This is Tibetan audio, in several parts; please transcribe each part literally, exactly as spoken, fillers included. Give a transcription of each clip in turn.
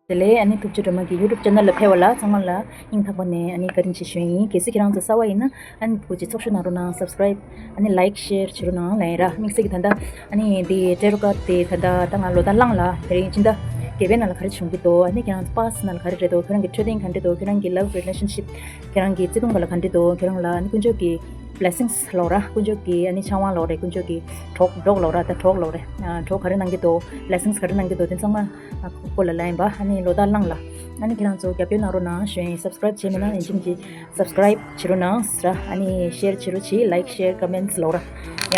བདེ་ལེགས། ཨ་ནི་ཐུགས་རྗེ་སྒྲོལ་མ་གི་YouTube channel ལ་ཕེབས་པ་ལ་ཚང་མ་ལ་སྙིང་ཐག་པ་ནས་ཨ་ནི་བཀའ་དྲིན་ཆེ་ཞུ་ཡིན། གལ་སྲིད་ཁྱེད་རང་ཚོ་གསར་པ་ཡིན་ན་ཨ་ནི་སྐུ་མཁྱེན་ཚོགས་ཞུགས་གནང་རོགས་གནང་། Subscribe ཨ་ནི་Like Share བྱེད་རོགས་གནང་ལབ་ཡིན་ར། དམིགས་བསལ་གྱི་ད་ལྟ་ཨ་ནི་འདི་tarot card དེ་ད་ལྟ་ད་ང་ལོ་ཟླ་གླང་ལ་དེ་རིང་སྤྱི་ཟླ་བརྒྱད་པའི་ནང་ལ་ག་རེ་བྱུང་གི་འདུག་ཨ་ནི་ཁྱེད་རང་ཚོ་past ནང་ལ་ག་རེ་རེད་འདུག་ཁྱེད་རང་གི་འཕྲོད་བསྟེན་ག་འདྲ་འདུག་ཁྱེད་རང་གི་love relationship ཁྱེད་རང་གི་བརྩེ་དུང་ག་ལ་ག་འདྲ་འདུག་ཁྱེད་རང་ལ་ཨ་ནི་དཀོན་མཆོག་གི་blessings ལབ་ར། དཀོན་མཆོག་གི་ཨ་ནི་ཕྱག་དབང་ལབ་རེད། དཀོན་མཆོག་གི་གྲོགས་གྲོགས་ལབ་ར། ད་གྲོགས་ལབ་རེད། ཨ་གྲོགས་ག་རེ་གནང་གི་འདུག blessings ག་རེ་གནང་གི་འདུག་དེ་ཚང་མ་ཨ་ཁོ་ལ་ལབ་ཡིན་པ། ཨ་ནི་ལོ་ཟླ་གླང་ལ་ཨ་ནི་ཁྱེད་རང་ཚོ་རྒྱབ་སྐྱོར་གནང་རོགས་གནང་ཞུ་ཡིན། Subscribe བྱས་མེད་ན་ཡིན་གཅིག་མིན་གཅིག་subscribe བྱེད་རོགས་གནང་ཟེར། ཨ་ནི་share བྱེད་རོགས་གྱིས། Like Share Comments ལབ་ར།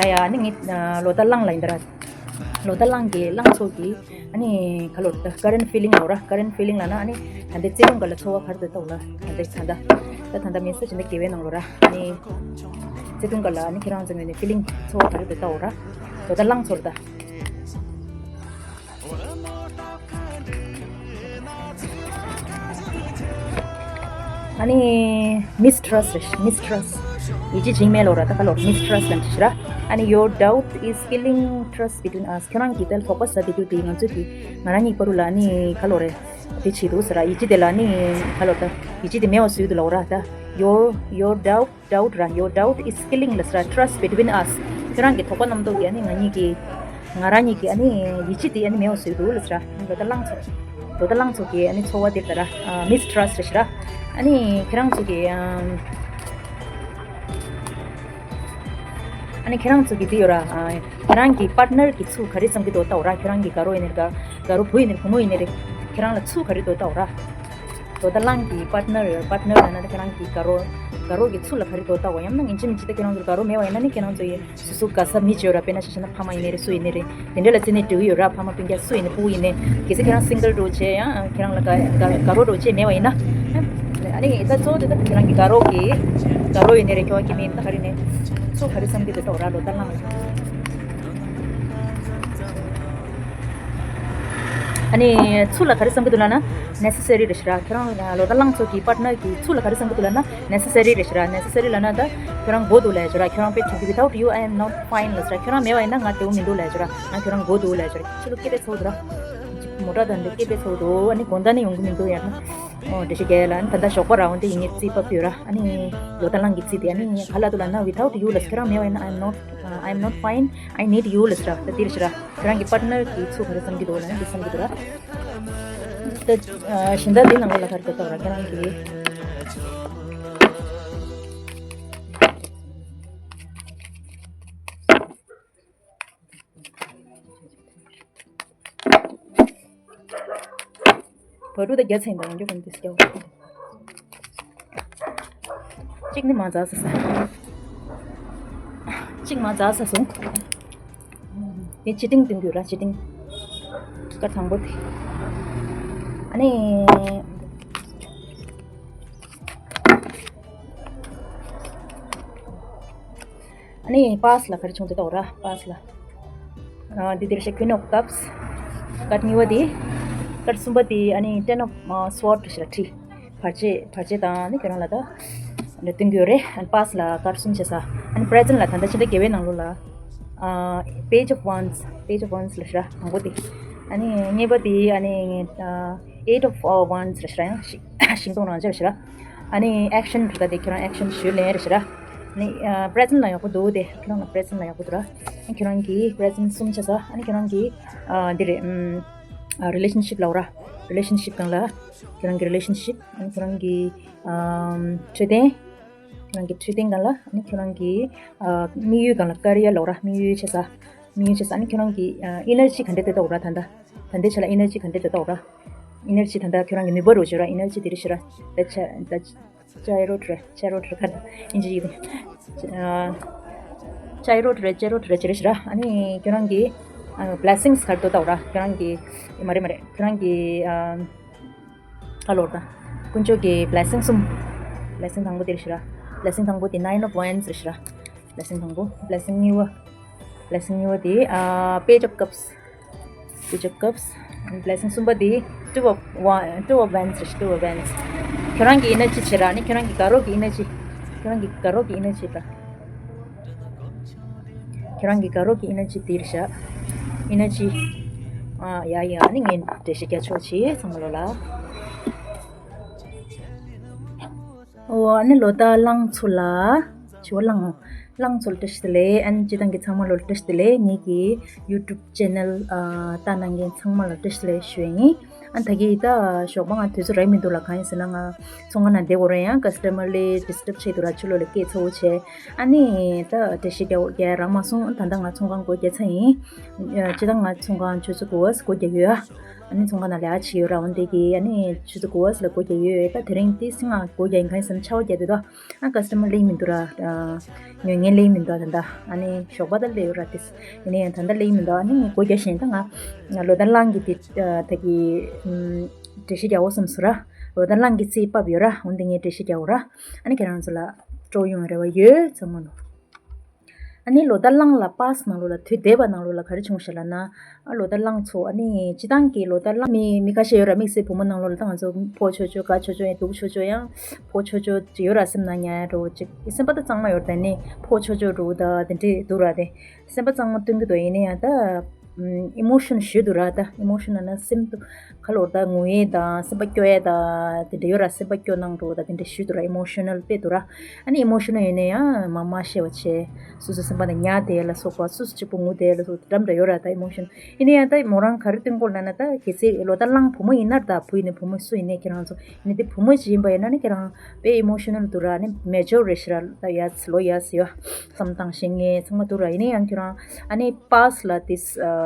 ཡ་ཡ། ཨ་ནི་ངས་ཨ་ལོ་ཟླ་གླང་ལ་ཡིན་ད་ར། ལོ་ཟླ་གླང་གི་གླང་ཚོགས་ཀྱི་ཨ་ནི་ག་ལོ་ད་current feeling ལབ་ར། Current feeling ལབ་ན་ཨ་ནི་ད་ལྟའི་བརྩེ་དུང་ག་ལ་ཚོར་བ་ག་རེ་འདུག་ལྟ་བ་ལ། ད་ལྟའི་ད་ལྟ་ད་ད་ལྟ་མིན་ས་ཅི་འདྲ་དགེ་བའི་ནང་ལོ་ར། ཨ་ནི་བརྩེ་དུང་ག་ལ་ཨ་ནི་ཁྱེད་རང་ཚོ་ངོས་ནས་feeling ཚོར་བ་ག་རེ་འདུག་ལྟ་བ་ར། ལོ་ཟླ་གླང་ཚོར་ད། ཨ་ནི་mistrust རེད། Mistrust ཡིད་ཆེས་བྱེད་མེད་ལོ་ར། ད་ག་ལོ་mistrust ལབ་ཤི་ར། ཨ་ནི་your doubt is killing trust between us. ཁྱོད་རང་གིས་དལ་དོགས་པ་ཟ་བསྡད་རྒྱུ་དེ་ང་ཚོས་ཀྱིས་ང་རང་གཉིས་བར་ལ་ཨ་ནི་ག་ལོ་རེད། དེ་བྱེད་འདུག་ཟེར་ར། ཡིད་ཆེས་དེ་ལ་ཨ་ནི་ག་ལོ་ད་ཡིད་ཆེས་དེ་མེད་པ་བཟོས་འདུག་ལོ་ར། ད་your your doubt doubt ར། Your doubt is killing ལ་ཟེར་ར། Trust between us. ཁྱོད་རང་གི་དོགས་པ་རྣམ་རྟོག་གིས་ཨ་ནི་ང་གཉིས་ཀྱི་ང་རང་གཉིས་ཀྱི་ཨ་ནི་ཡིད་ཆེས་དེ་ཨ་ནི་མེད་པ་བཟོས་འདུག་ལ་ཟེར་ར། ལོ་ཟླ་གླང་ཚོགས་ལོ་ཟླ་གླང་ཚོགས་ཀྱི་ཨ་ནི་ཚོར་བ་དེ་ལྟར་ར། mistrust རེད་ཤི་ར། ཨ་ནི་ཁྱེད་རང་ཚོ་གི་ཨ་ནི་ཁྱེད་རང་ཚོ་གི་དེ་ཡོད་ར། ཁྱེད་རང་གི་partner གི་ཚུལ་ག་རེ་བསམ་གྱི་འདུག་ལྟ་བ་ར། ཁྱེད་རང་གི་དགའ་རོགས་ཡིན་ནའི་དགའ་དགའ་རོགས་བུ་ཡིན་ནའི་བུ་མོ་ཡིན་ནའི་རེད། ཁྱེད་རང་ལ་ཚུལ་ག་རེ་འདུག་ལྟ་བ་ར། ལོ་ཟླ་གླང་གི་partner partner ལབ་ན་ད་ཁྱེད་རང་གི་དགའ་རོགས་དགའ་རོགས་ཀྱི་ཚུལ་ལ་ག་རེ་འདུག་ལྟ་བ། ཡང་ན་ཡིན་གཅིག་མིན་གཅིག་ད་ཁྱེད་རང་ཚོ་དགའ་རོགས་མེད་པ་ཡིན་ན་ནི་ཁྱེད་རང་ཚོ་ཡི་སོ་སོ་དགའ་ས་མི་བྱོས་ར། དཔེར་ན་ཆ་བཞག་ན་ཕ་མ་ཡིན་ནའི་རེད། སུ་ཡིན་ནའི་རེད། དེ་འདྲ་ལ་བརྩིས་ནས་འགྲིག་གི་ཡོད་ར། ཕ་མ་སྤུན་ཀྱག་སུ་ཡིན་ནའི་སྤུ་གུ་ཡིན་ནའི། གལ་སྲིད་ཁྱེད་རང་single འགྲོ་བྱས་ཡང་ཁྱེད་རང་ལ་དགའ་དགའ་དགའ་རོགས་འགྲོ་བྱས་མེད་པ་ཡིན་ན། ཨ་ནི་ད་གཙོ་བོ་དེ་ད་ཁྱེད་རང་གི་དགའ་རོགས་ཀྱི་དགའ་རོགས་ཡིན་ནའི་རེད། ཁྱོད་ཀྱི་མིང་ད་ག་རེ་ནས་ཚུལ་ག་རེ་བསམ་གྱི་འདུག་ལྟ་བ་ར། ལོ་ཟླ་གླང་ལ། ཨ་ནི་ཚུལ་ལ་ག་རེ་བསམ་གྱི་འདུག་ལབ་ན་necessary རེད་ཤི་ར། ཁྱེད་རང་ལོ་ཟླ་གླང་ཚོགས་ཀྱི་partner གྱི་ཚུལ་ལ་ག་རེ་བསམ་གྱི་འདུག་ལབ་ན་necessary རེད་ཤི་ར། Necessary ལབ་ན་ད་ཁྱེད་རང་དགོས་འདུག་ལབ་ཡ་ཅིག་ར། ཁྱེད་རང་དཔེ་ཆ་གི་without you I am not fine ལབ་ཤི་ར། ཁྱེད་རང་མེད་པ་ཡིན་ན་ང་བདེ་པོ་མི་འདུག་ལབ་ཡ་ཅིག་ར། ང་ཁྱེད་རང་དགོས་འདུག་ལབ་ཡ་ཅིག་ར། ཕྱི་ལོ་སྐད་པའི་ཚོགས་འདུག་ར། མོ་ཊ་དང་འདྲ་སྐད་པའི་ཚོགས་འདུག་ཨ་ནི་དགོང་དག་ནི་ཡོང་གི་མི་འདུག་ཡ་ན། ཨོ་འདྲ་ཞིག་རྒྱལ་ལ་ཨ་ནི་ད་ལྟ་ཞོགས་པ་ར། འོན་ཏེ་ཡིན་ངེས་རྩིས་པ་ཕུལ་ར། ཨ་ནི་ལོ་ཟླ་གླང་གི་རྩིས་དེ་ཨ་ནི་ག་ལ་འདུག་ལབ་ན་without you ལབ་ཤི་ར། ཁྱེད་རང་མེད་པ་ཡིན་ན་I am not I am not fine, I need you ལབ་ཤི་ར། ད་འདིར་ཤི་ར། ཁྱེད་རང་གི་partner གི་ཚུལ་ག་རེ་བསམ་གྱི་འདུག་ལབ་ན་འདི་བསམ་གྱི་འདུག་ར། ད་གཞན་དག་འདི་ནང་ལོགས་ལ་ག་རེ་འདུག་ལྟ་བ་ར། ཁྱེད་རང་གི་བ་ཕྲུག་ད་རྒྱ་ཚན་དང་ཡང་འཇོག་གམ་དེ་སྐྱོ། གཅིག་ནི་མ་འཛག་ས་ས། གཅིག་མ་འཛག་ས་སོང་། དེ་ཅི་ཏིང་ཏིང་དུ་ར་ཅི་ཏིང་། སྐར་དང་པོ་དེ། ཨ་ནི། ཨ་ནི་past ལ་ག་རེ་བྱུང་དེ་ལྟ་བ་ར། past ལ། ཨ་འདི་འདིར་ཤ་Queen of Cups། སྐར་གཉིས་པ་དེ། སྐར་གསུམ་པ་དེ་ཨ་ནི་ten of Swords ཤ་ཁྲི། བར་ཆད་བར་ཆད་དང་ནི་ཁྱེད་རང་ལ་ད། འདི་སྟོན་གྱི་ཡོད་རེད། ཨ་past ལ་སྐར་གསུམ་བྱས་ས། ཨ་ནི་present ལ་ད་ལྟ་ཕྱི་ཟླ་བརྒྱད་པའི་ནང་ལོགས་ལ། ཨ་Page of Wands Page of Wands ལ་ཤ་དང་པོ་དེ། ཨ་ནི་གཉིས་པ་དེ་ཨ་ནི་ཨ་Eight of Wands ལ་ཤ་ཡང་ཤིང་སྡོང་རང་ཅག་ཤ། ཨ་ནི་action ལ་ད་དེ་ཁྱེད་རང་action ཞུས་ལེན་རེད་ཤི་ར། ཨ་ནི་ཨ་present ལ་ཡག་པོ་འདུག་དེ་ཁྱེད་རང་ལ་present ལ་ཡག་པོ་འདུག་ར། ཨ་ནི་ཁྱེད་རང་གིས་present གསུམ་བྱས་ས། ཨ་ནི་ཁྱེད་རང་གིས་ཨ་འདི་རེད། ཨམ་ཨ་relationship ལབ་ར། relationship སྒང་ལ་ཁྱེད་རང་གི་relationship ཨ་ནི་ཁྱེད་རང་གི་ཨམ་འཕྲོད་བསྟེན། ཁྱེད་རང་གི་འཕྲོད་བསྟེན་སྒང་ལ་ཨ་ནི་ཁྱེད་རང་གི་ཨ་དམིགས་ཡུལ་སྒང་ལ་career ལབ་ར། དམིགས་ཡུལ་བྱས་ས། དམིགས་ཡུལ་བྱས་ས། ཨ་ནི་ཁྱེད་རང་གི་ཨ་energy ག་འདྲ་དེ་ལྟ་བ་ར། ད་ལྟ་ད་ལྟའི་ཆ་ལ་energy ག་འདྲ་དེ་ལྟ་བ་ར། energy ད་ལྟ་ཁྱོད་རང་གི་ནུས་པ་རུ་བྱོས་ར། energy དེ་རེད་ཤི་ར། ད་ཆ་ད་Chariot རེད། Chariot རེད་ག་ཨིན་ཇི་ཡིག་དེ། ཨ་Chariot རེད། Chariot རེད་ཅི་རེད་ཤི་ར། ཨ་ནི་ཁྱོད་རང་གི་ཨ་blessings ག་རེ་འདུག་ལྟ་བ་ར། ཁྱོད་རང་གི་མ་རེད་མ་རེད། ཁྱོད་རང་གི་ཨ་ག་ལོར་ད། དཀོན་མཆོག་གི་blessing གསུམ། blessing དང་པོ་དེ་རེད་ཤི་ར། blessing དང་པོ་དེ་Nine of Wands རེད་ཤི་ར། blessing དང་པོ། blessing གཉིས་པ། blessing གཉིས་པ་དེ་ཨ་Page of Cups Page of Cups། blessing གསུམ་པ་དེ་Two of Wa- Two of Wands རེད། Two of Wands། ཁྱོད་རང་གི་energy བྱེད་ར། ནི་ཁྱོད་རང་གི་དགའ་རོགས་ཀྱི་energy། ཁྱོད་རང་གི་དགའ་རོགས་ཀྱི་energy ར། ཁྱོད་རང་གི་དགའ་རོགས་ཀྱི་energy དེ་རེད་ཤག energy ཨ་ཡ་ཡ། ཨ་ནི་ངས་འགྲེལ་བཤད་རྒྱག་ཆོག་ཆེ་ཚང་མ་ལོ་ལ། ཨོ་ཨ་ནི་ལོ་ཟླ་གླང་ཚོ་ལ། བྱི་བ་གླང་། གླང་ཚོ་ལ་བཀྲ་ཤིས་བདེ་ལེགས། ཨ་ནི་སྤྱི་བཏང་གི་ཚང་མ་ལོ་ལ་བཀྲ་ཤིས་བདེ་ལེགས། ངེད་ཀྱི་YouTube channel ཨ་ལྟ་གནང་མཁན་ཚང་མ་ལ་བཀྲ་ཤིས་བདེ་ལེགས་ཞུ་ཡ་ཡིན། ཨ་ད་གི་ད་ཞོགས་པ་ང་དུས་ཚོད་རག་མི་འདུག་ལ། གང་ཡིན་ཟེར་ན་ང་ཚོང་ཁང་ནང་བསྡད་དགོས་རེད། ཡང་customer ལ་disturb བྱེད་འདུག་ར། ཕྱི་ལོགས་ལ་སྐད་ཚ་བོ་བྱས། ཨ་ནི་ད་འགྲེལ་བཤད་རྒྱག་རྒྱག་རག་མ་སོང་། ད་ལྟ་ང་ཚོང་ཁང་སྒོ་རྒྱག་ཚར་ཡིན། ཨ་སྤྱི་བཏང་ང་ཚོང་ཁང་ཆུ་ཚོད་དགུ་པ་སྒོ་རྒྱག་ཡོད་ཨ། ཨ་ནི་ཚོང་ཁང་ནང་ལས་ཨ་བྱེད་ཡོད་ར། འོན་ཏེ་གི་ཨ་ནི་ཆུ་ཚོད་དགུ་པ་ལ་སྒོ་རྒྱག་ཡོད། ད་དེ་རིང་ཏིས་ང་སྒོ་རྒྱག་ཡིན། གང་ཡིན་ཟེར་ན་ཆར་པ་རྒྱག་དུས་ད་ཨ་customer སླེབས་མི་འདུག་ར། ཨ་ཉོ་མཁན་སླེབས་མི་འདུག་ད་ལྟ། ཨ་ནི་ཞོགས་པ་ད་སླེབས་ཡོད་ར། ཏིས་ཡིན་ན་ཡང་ད་ལྟ་སླེབས་མི་འདུག་ཨ་ནི་ངས་སྒོ་རྒྱག་བཞིན་ད་ང་ལོ་ཟླ་གླང་གི་དེ་ད་གི་འགྲེལ་བཤད་རྒྱག་འོ་བསམ་སོང་ར། ལོ་ཟླ་གླང་གི་རྩིས་ཕབ་ཡོད་ར། འོན་ཏེ་ངས་འགྲེལ་བཤད་རྒྱག་འོ་ར། ཨ་ནི་ཁྱེད་རང་ཚོ་ལ་སྤྲོ་ཡོང་རེ་བ་ཡོད་ཚང་མ་ལོ། ཨ་ནི་ལོ་ཟླ་གླང་ལ་པཱས་ནང་ལོགས་ལ་དུས་འདས་པ་ནང་ལོགས་ལ་ག་རེ་བྱུང་ཤག་ལབ་ན། ཨ་ལོ་ཟླ་གླང་ཚོ་ཨ་ནི་སྤྱི་བཏང་གི་ལོ་ཟླ་གླང་མི་མི་ཁ་ཤས་ཡོད་ར། དམིགས་བསལ་བུ་མོ་ནང་ལོགས་ལ་ད་ང་ཚོ་ཕོ་ཆོ་ཆོ་དགའ་ཆོ་ཆོ་ཡང་སྡུག་ཆོ་ཆོ་ཡང་ཕོ་ཆོ་ཆོ་ཅིག་ཡོད་ར། སེམས་ནང་ཉར་འགྲོ་ཅིག་སེམས་པ་ད་གཙང་མ་ཡོད་ར། ད་ནི་ཕོ་ཆོ་ཆོ་འགྲོ་ད་དེ་འདྲས་འདུག་ར། དེ་སེམས་པ་གཙང་མ་སྟོན་གི་འདུག་ཡིན་ན་ཡང་ད་ཨིམོ་ཤོན་ཞུ་འདུག་ར། ད་ཨིམོ་ཤོན་ལབ་ན་སེམས་ཁ་ལོ་ད་ངུ་ཡས་དང་སེམས་པ་སྐྱོ་ཡས་དང་དེ་འདྲ་ཡོད་ར། སེམས་པ་སྐྱོ་སྣང་འགྲོ་ད་དེ་འདྲ་ཞུ་འདུག་ར། ཨི་མོ་ཤོ་ནལ་དཔེ་འདུག་ར། ཨ་ནི་ཨི་མོ་ཤོ་ནལ་ཡིན་ན་ཡང་མ་མ་ཤེས་པ་བྱས། སོ་སོ་སེམས་པ་ནང་ཉར་བསྡད་ལ་སོགས་པ། སོ་སོ་གཅིག་པུ་ངུ་བསྡད་ལ་སོགས་འདྲ་མི་འདྲ་ཡོད་ར། ད་ཨི་མོ་ཤོ་ནལ་ཡིན་ན་ཡང་ད་མོ་རང་ག་རེ་སྟོན་དགོས་ལབ་ན། ད་གལ་སྲིད་ལོ་ཟླ་གླང་བུ་མོ་ཡིན་ན། ད་བུ་ཡིན་ན་བུ་མོ་སུ་ཡིན་ནའི་ཁྱེད་རང་ཚོ་ཡིན་ན། དེ་བུ་མོ་ཅིག་ཡིན་པ་ཡིན་ན་ནི་ཁྱེད་རང་དཔེ་ཨི་མོ་ཤོ་ནལ་འདུག་ར། ཨ་ནི་མེ་ཅོར་རེད་ཤག་ར། ད་ཡ་ལོ་ཡ་ཟེར་ཡ་བསམ་སྟངས་ཤེས་མཁན་ཚང་མ་འདུག་ར། ཡིན་ན་ཡང་ཁྱེད་རང་ཨ་ནི་པཱས་ལ་དེ་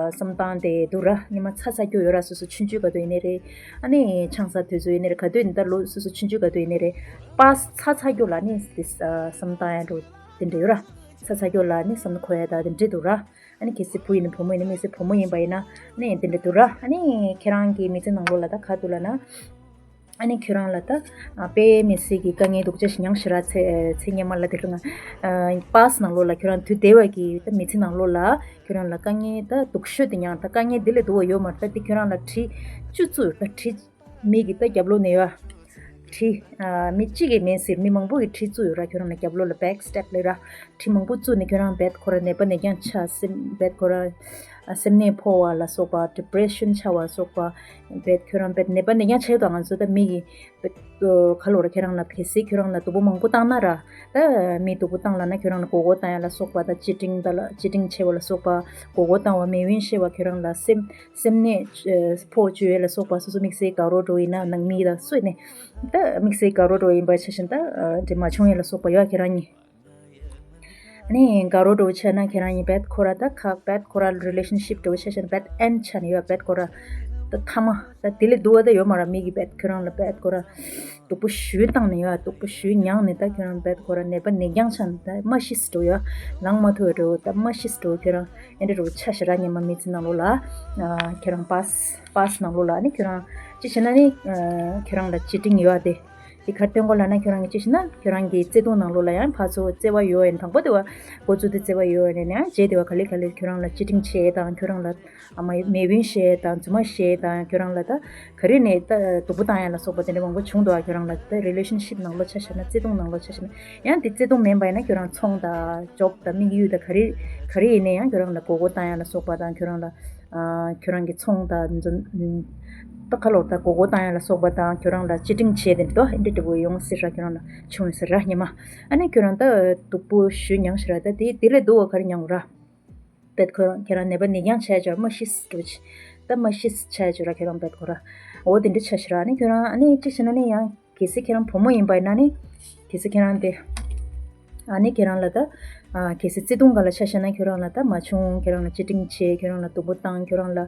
བསམ་སྟངས་དེ་འདུག་ར། ཉི་མ་ཚ་ཚ་སྐྱོ་ཡོད་ར། སོ་སོ་ཆུང་ཆུང་ག་དུས་ཡིན་ནའི་རེད། ཨ་ནི་ཆང་ས་དུས་ཚོད་ཡིན་ནའི་རེད། ག་དུས་ཡིན་ད་ལོ་སོ་སོ་ཆུང་ཆུང་ག་དུས་ཡིན་ནའི་རེད། པཱས་ཚ་ཚ་སྐྱོ་ལ་ནི་དེ་བསམ་སྟངས་ཡང་འགྲོ་དེ་འདྲ་ཡོད་ར། ཚ་ཚ་སྐྱོ་ལ་ནི་བསམ་ཁོ་ཡ་ད་དེ་འདྲ་འདུག་ར། ཨ་ནི་གལ་སྲིད་བུ་ཡིན་ན་བུ་མོ་ཡིན་ན། དམིགས་བསལ་བུ་མོ་ཡིན་པ་ཡིན་ན་ནི་དེ་འདྲ་འདུག་ར། ཨ་ནི་ཁྱེད་རང་གི་མི་ཚེ་ནང་ལོགས་ལ་ད་ག་འདུག་ལབ་ན། ཨ་ནི་ཁྱོད་རང་ལ་ད་ཨ་དཔེ་མི་སྲིད་ཀྱི་དཀའ་ངལ་སྡུག་ཅག་ཞིག་མྱངས་ཤག་ར། ཚེ་ཚེ་སྔོན་མ་ལ་དེ་རིང་ཨ་པཱས་ནང་ལོགས་ལ་ཁྱོད་རང་དུས་འདས་པ་གི་ད་མི་ཚེ་ནང་ལོགས་ལ་ཁྱོད་རང་ལ་དཀའ་ངལ་ད་སྡུག་ཤོས་དེ་མྱངས། ད་དཀའ་ངལ་འདི་ལས་སྡུག་པ་ཡོད་མ་རེད། ད་འདི་ཁྱོད་རང་ལ་གྲི་བཅུ་བཙུགས་ཡོད། ད་གྲི་མི་གི་ད་རྒྱབ་ལོགས་ནས་ཡོད། གྲི་ཨ་མི་གཅིག་གིས་མིན་ཟེར། མི་མང་པོ་གིས་གྲི་བཙུགས་ཡོད་ར། ཁྱོད་རང་ལ་རྒྱབ་ལོགས་ལ་back stab ལབ་ར། གྲི་མང་པོ་བཙུགས་ནས་ཁྱོད་རང་བེད་ཁོ་ར་ནད་པ་ནད་རྐྱང་ཆགས། སེམས་བེད་ཁོ་ར་ཨ་སེམས་ནད་ཕོག་པ་ལ་སོགས་པ། depression ཆགས་པ་སོགས་པ། བེད་ཁྱོད་རང་བེད་ནད་པ་ནད་རྐྱང་ཆགས་ཡོད་དོ། ང་ཚོ་ད་མི་གི་བེད་ཁ་ལོ་ར་ཁྱོད་རང་ལ་གལ་སྲིད་ཁྱོད་རང་ལ་སྡུག་པོ་མང་པོ་བཏང་ན་ར། ད་མི་སྡུག་པོ་བཏང་ལབ་ན་ཁྱོད་རང་ལ་མགོ་སྐོར་བཏང་ཡ་ལ་སོགས་པ། ད་ཅི་ཊིང་ད་ལ་ཅི་ཊིང་བྱས་པ་ལ་སོགས་པ། མགོ་སྐོར་བཏང་བ། མེད་པ་བཤད་པ། ཁྱོད་རང་ལ་སེམས་སེམས་ནད་ཕོག་བཅུག་ཡས་ལ་སོགས་པ། སོ་སོ་དམིགས་བསལ་དགའ་རོགས་འགྲོ་ཡིན་ན་ནང་མི་ལ་སུ་ཡིན་ནའི་ད་དམིགས་བསལ་དགའ་རོགས་འགྲོ་ཡིན་པ་ཆ་བཞིན་ད་འདྲེ་མ་བྱུང་ཡས་ལ་སོགས་པ་ཡོད་ཁྱེད་རང་གཉིས། ཨ་ནི་དགའ་རོགས་འགྲོ་ཆ་ན་ཁྱེད་རང་གཉིས་བེད་ཁོ་ར་ད་ཁ་བེད་ཁོ་ར་relationship འགྲོ་ཆ་བཞིན་བེད་ཨེན་ཆ་ནས་ཡོད། བེད་ཁོ་ར་ད་ཐ་མ་ད་དེ་ལས་སྡུག་པ་ད་ཡོད་མ་ར། མི་གི་བེད་ཁྱོད་རང་ལ་བེད་ཁོ་ར་སྡུག་པོ་ཞུས་བཏང་ནས་ཡོད། སྡུག་པོ་ཞུས་མྱངས་ནས་ད་ཁྱོད་རང་བེད་ཁོ་ར་ནད་པ་ནད་རྐྱང་ཆགས་ནས་ད་མ་ཤི་སི་འགྲོ་ཡོད། ལངས་མ་ཐུབ་འགྲོ་ད་མ་ཤི་སི་འགྲོ་ཁྱོད་རང་ཨེ་འདྲ་འགྲོ་ཆ་ཤི་ར། སྔོན་མ་མི་ཚེ་ནང་ལོགས་ལ་ཨ་ཁྱོད་རང་པཱས་པཱས་ནང་ལོགས་ལ་ཨ་ནི་ཁྱོད་རང་ཅི་བྱས་ན་ནི་ཨ་ཁྱོད་རང་ལ་ཅི་ཊིང་ཡོད་དེ། དེ་ག་རེ་སྟོན་གོ་ལབ་ན་ཁྱོད་རང་གི་ཅི་བྱས་ན་ཁྱོད་རང་གི་བརྩེ་དུང་ནང་ལོགས་ལ་ཡང་ཕར་ཚུར་བརྩེ་བ་ཡོད་ཡིན། དང་པོ་དེ་བ་འགོ་བཙུགས་དེ་བརྩེ་བ་ཡོད་ཡིན་ནས་ཡང་རྗེས་དེ་བ་ག་ལེ་ག་ལེ་ཁྱོད་རང་ལ་ཅི་ཊིང་བྱས་དང་ཁྱོད་རང་ལ་ཨ་མ་མེད་པ་བཤད་དང་རྫུན་མ་བཤད་དང་ཁྱོད་རང་ལ་ད་ག་རེ་ནས་ད་སྡུག་པོ་བཏང་ཡ་ལ་སོགས་པ་དེ་འདྲ་མང་པོ་བྱུང་འདུག་ཨ་ཁྱོད་རང་ལ་ད་relationship ནང་ལོགས་ཆ་བཞག་ན། བརྩེ་དུང་ནང་ལོགས་ཆ་བཞག་ན། ཡང་དེ་བརྩེ་དུང་མིན་པ་ཡིན་ན་ཁྱོད་རང་ཚོང་དང་ཇོབ་དང་དམིགས་ཡུལ་དང་ག་རེ་ག་རེ་ཡིན་ནའི་ཡང་ཁྱོད་རང་ལ་མགོ་སྐོར་བཏང་ཡ་ལ་སོགས་པ་དང་ཁྱོད་རང་ལ་ཨ་ཁྱོད་རང་གི་ཚོང་དང་འཛིན་ད་ཁ་ལོར་ད་མགོ་སྐོར་བཏང་ཡ་ལ་སོགས་པ་དང་ཁྱོད་རང་ལ་ཅི་ཊིང་བྱས་དེ་འདྲ་དོ་ཨེ་འདྲ་འདྲ་བོ་ཡོང་སྲིད་ར། ཁྱོད་རང་ལ་བྱུང་ཡོད་ཟེར་ར་སྔོན་མ། ཨ་ནི་ཁྱོད་རང་ད་སྡུག་པོ་ཞུས་མྱངས་ཤག་ར། ད་དེ་དེ་ལས་སྡུག་པ་ག་རེ་མྱངས་ར། བེད་ཁོ་རང་ཁྱེད་རང་ནད་པ་ནད་རྐྱང་ཆགས་ཅོར་མ་ཤི་སི་འགྲོ་ཆེ། ད་མ་ཤི་སི་ཆགས་ཅོར་ར་ཁྱེད་རང་བེད་ཁོ་ར། འོ་དེ་འདྲ་ཆ་ཤི་ར། ཨ་ནི་ཁྱོད་རང་ཨ་ནི་ཅི་བྱས་ན་ནི་ཡང་གལ་སྲིད་ཁྱེད་རང་བུ་མོ་ཡིན་པ་ཡིན་ན་ནི་གལ་སྲིད་ཁྱེད་རང་དེ་ཨ་ནི་ཁྱེད་རང་ལ་ད་ཨ་གལ་སྲིད་བརྩེ་དུང་སྒང་ལ་ཆ་བཞག་ན་ཁྱོད་རང་ལ་ད་མ་བྱུང་། ཁྱོད་རང་ལ་ཅི་ཊིང་བྱས། ཁྱོད་རང་ལ་སྡུག་པོ་བཏང་། ཁྱོད་རང་ལ་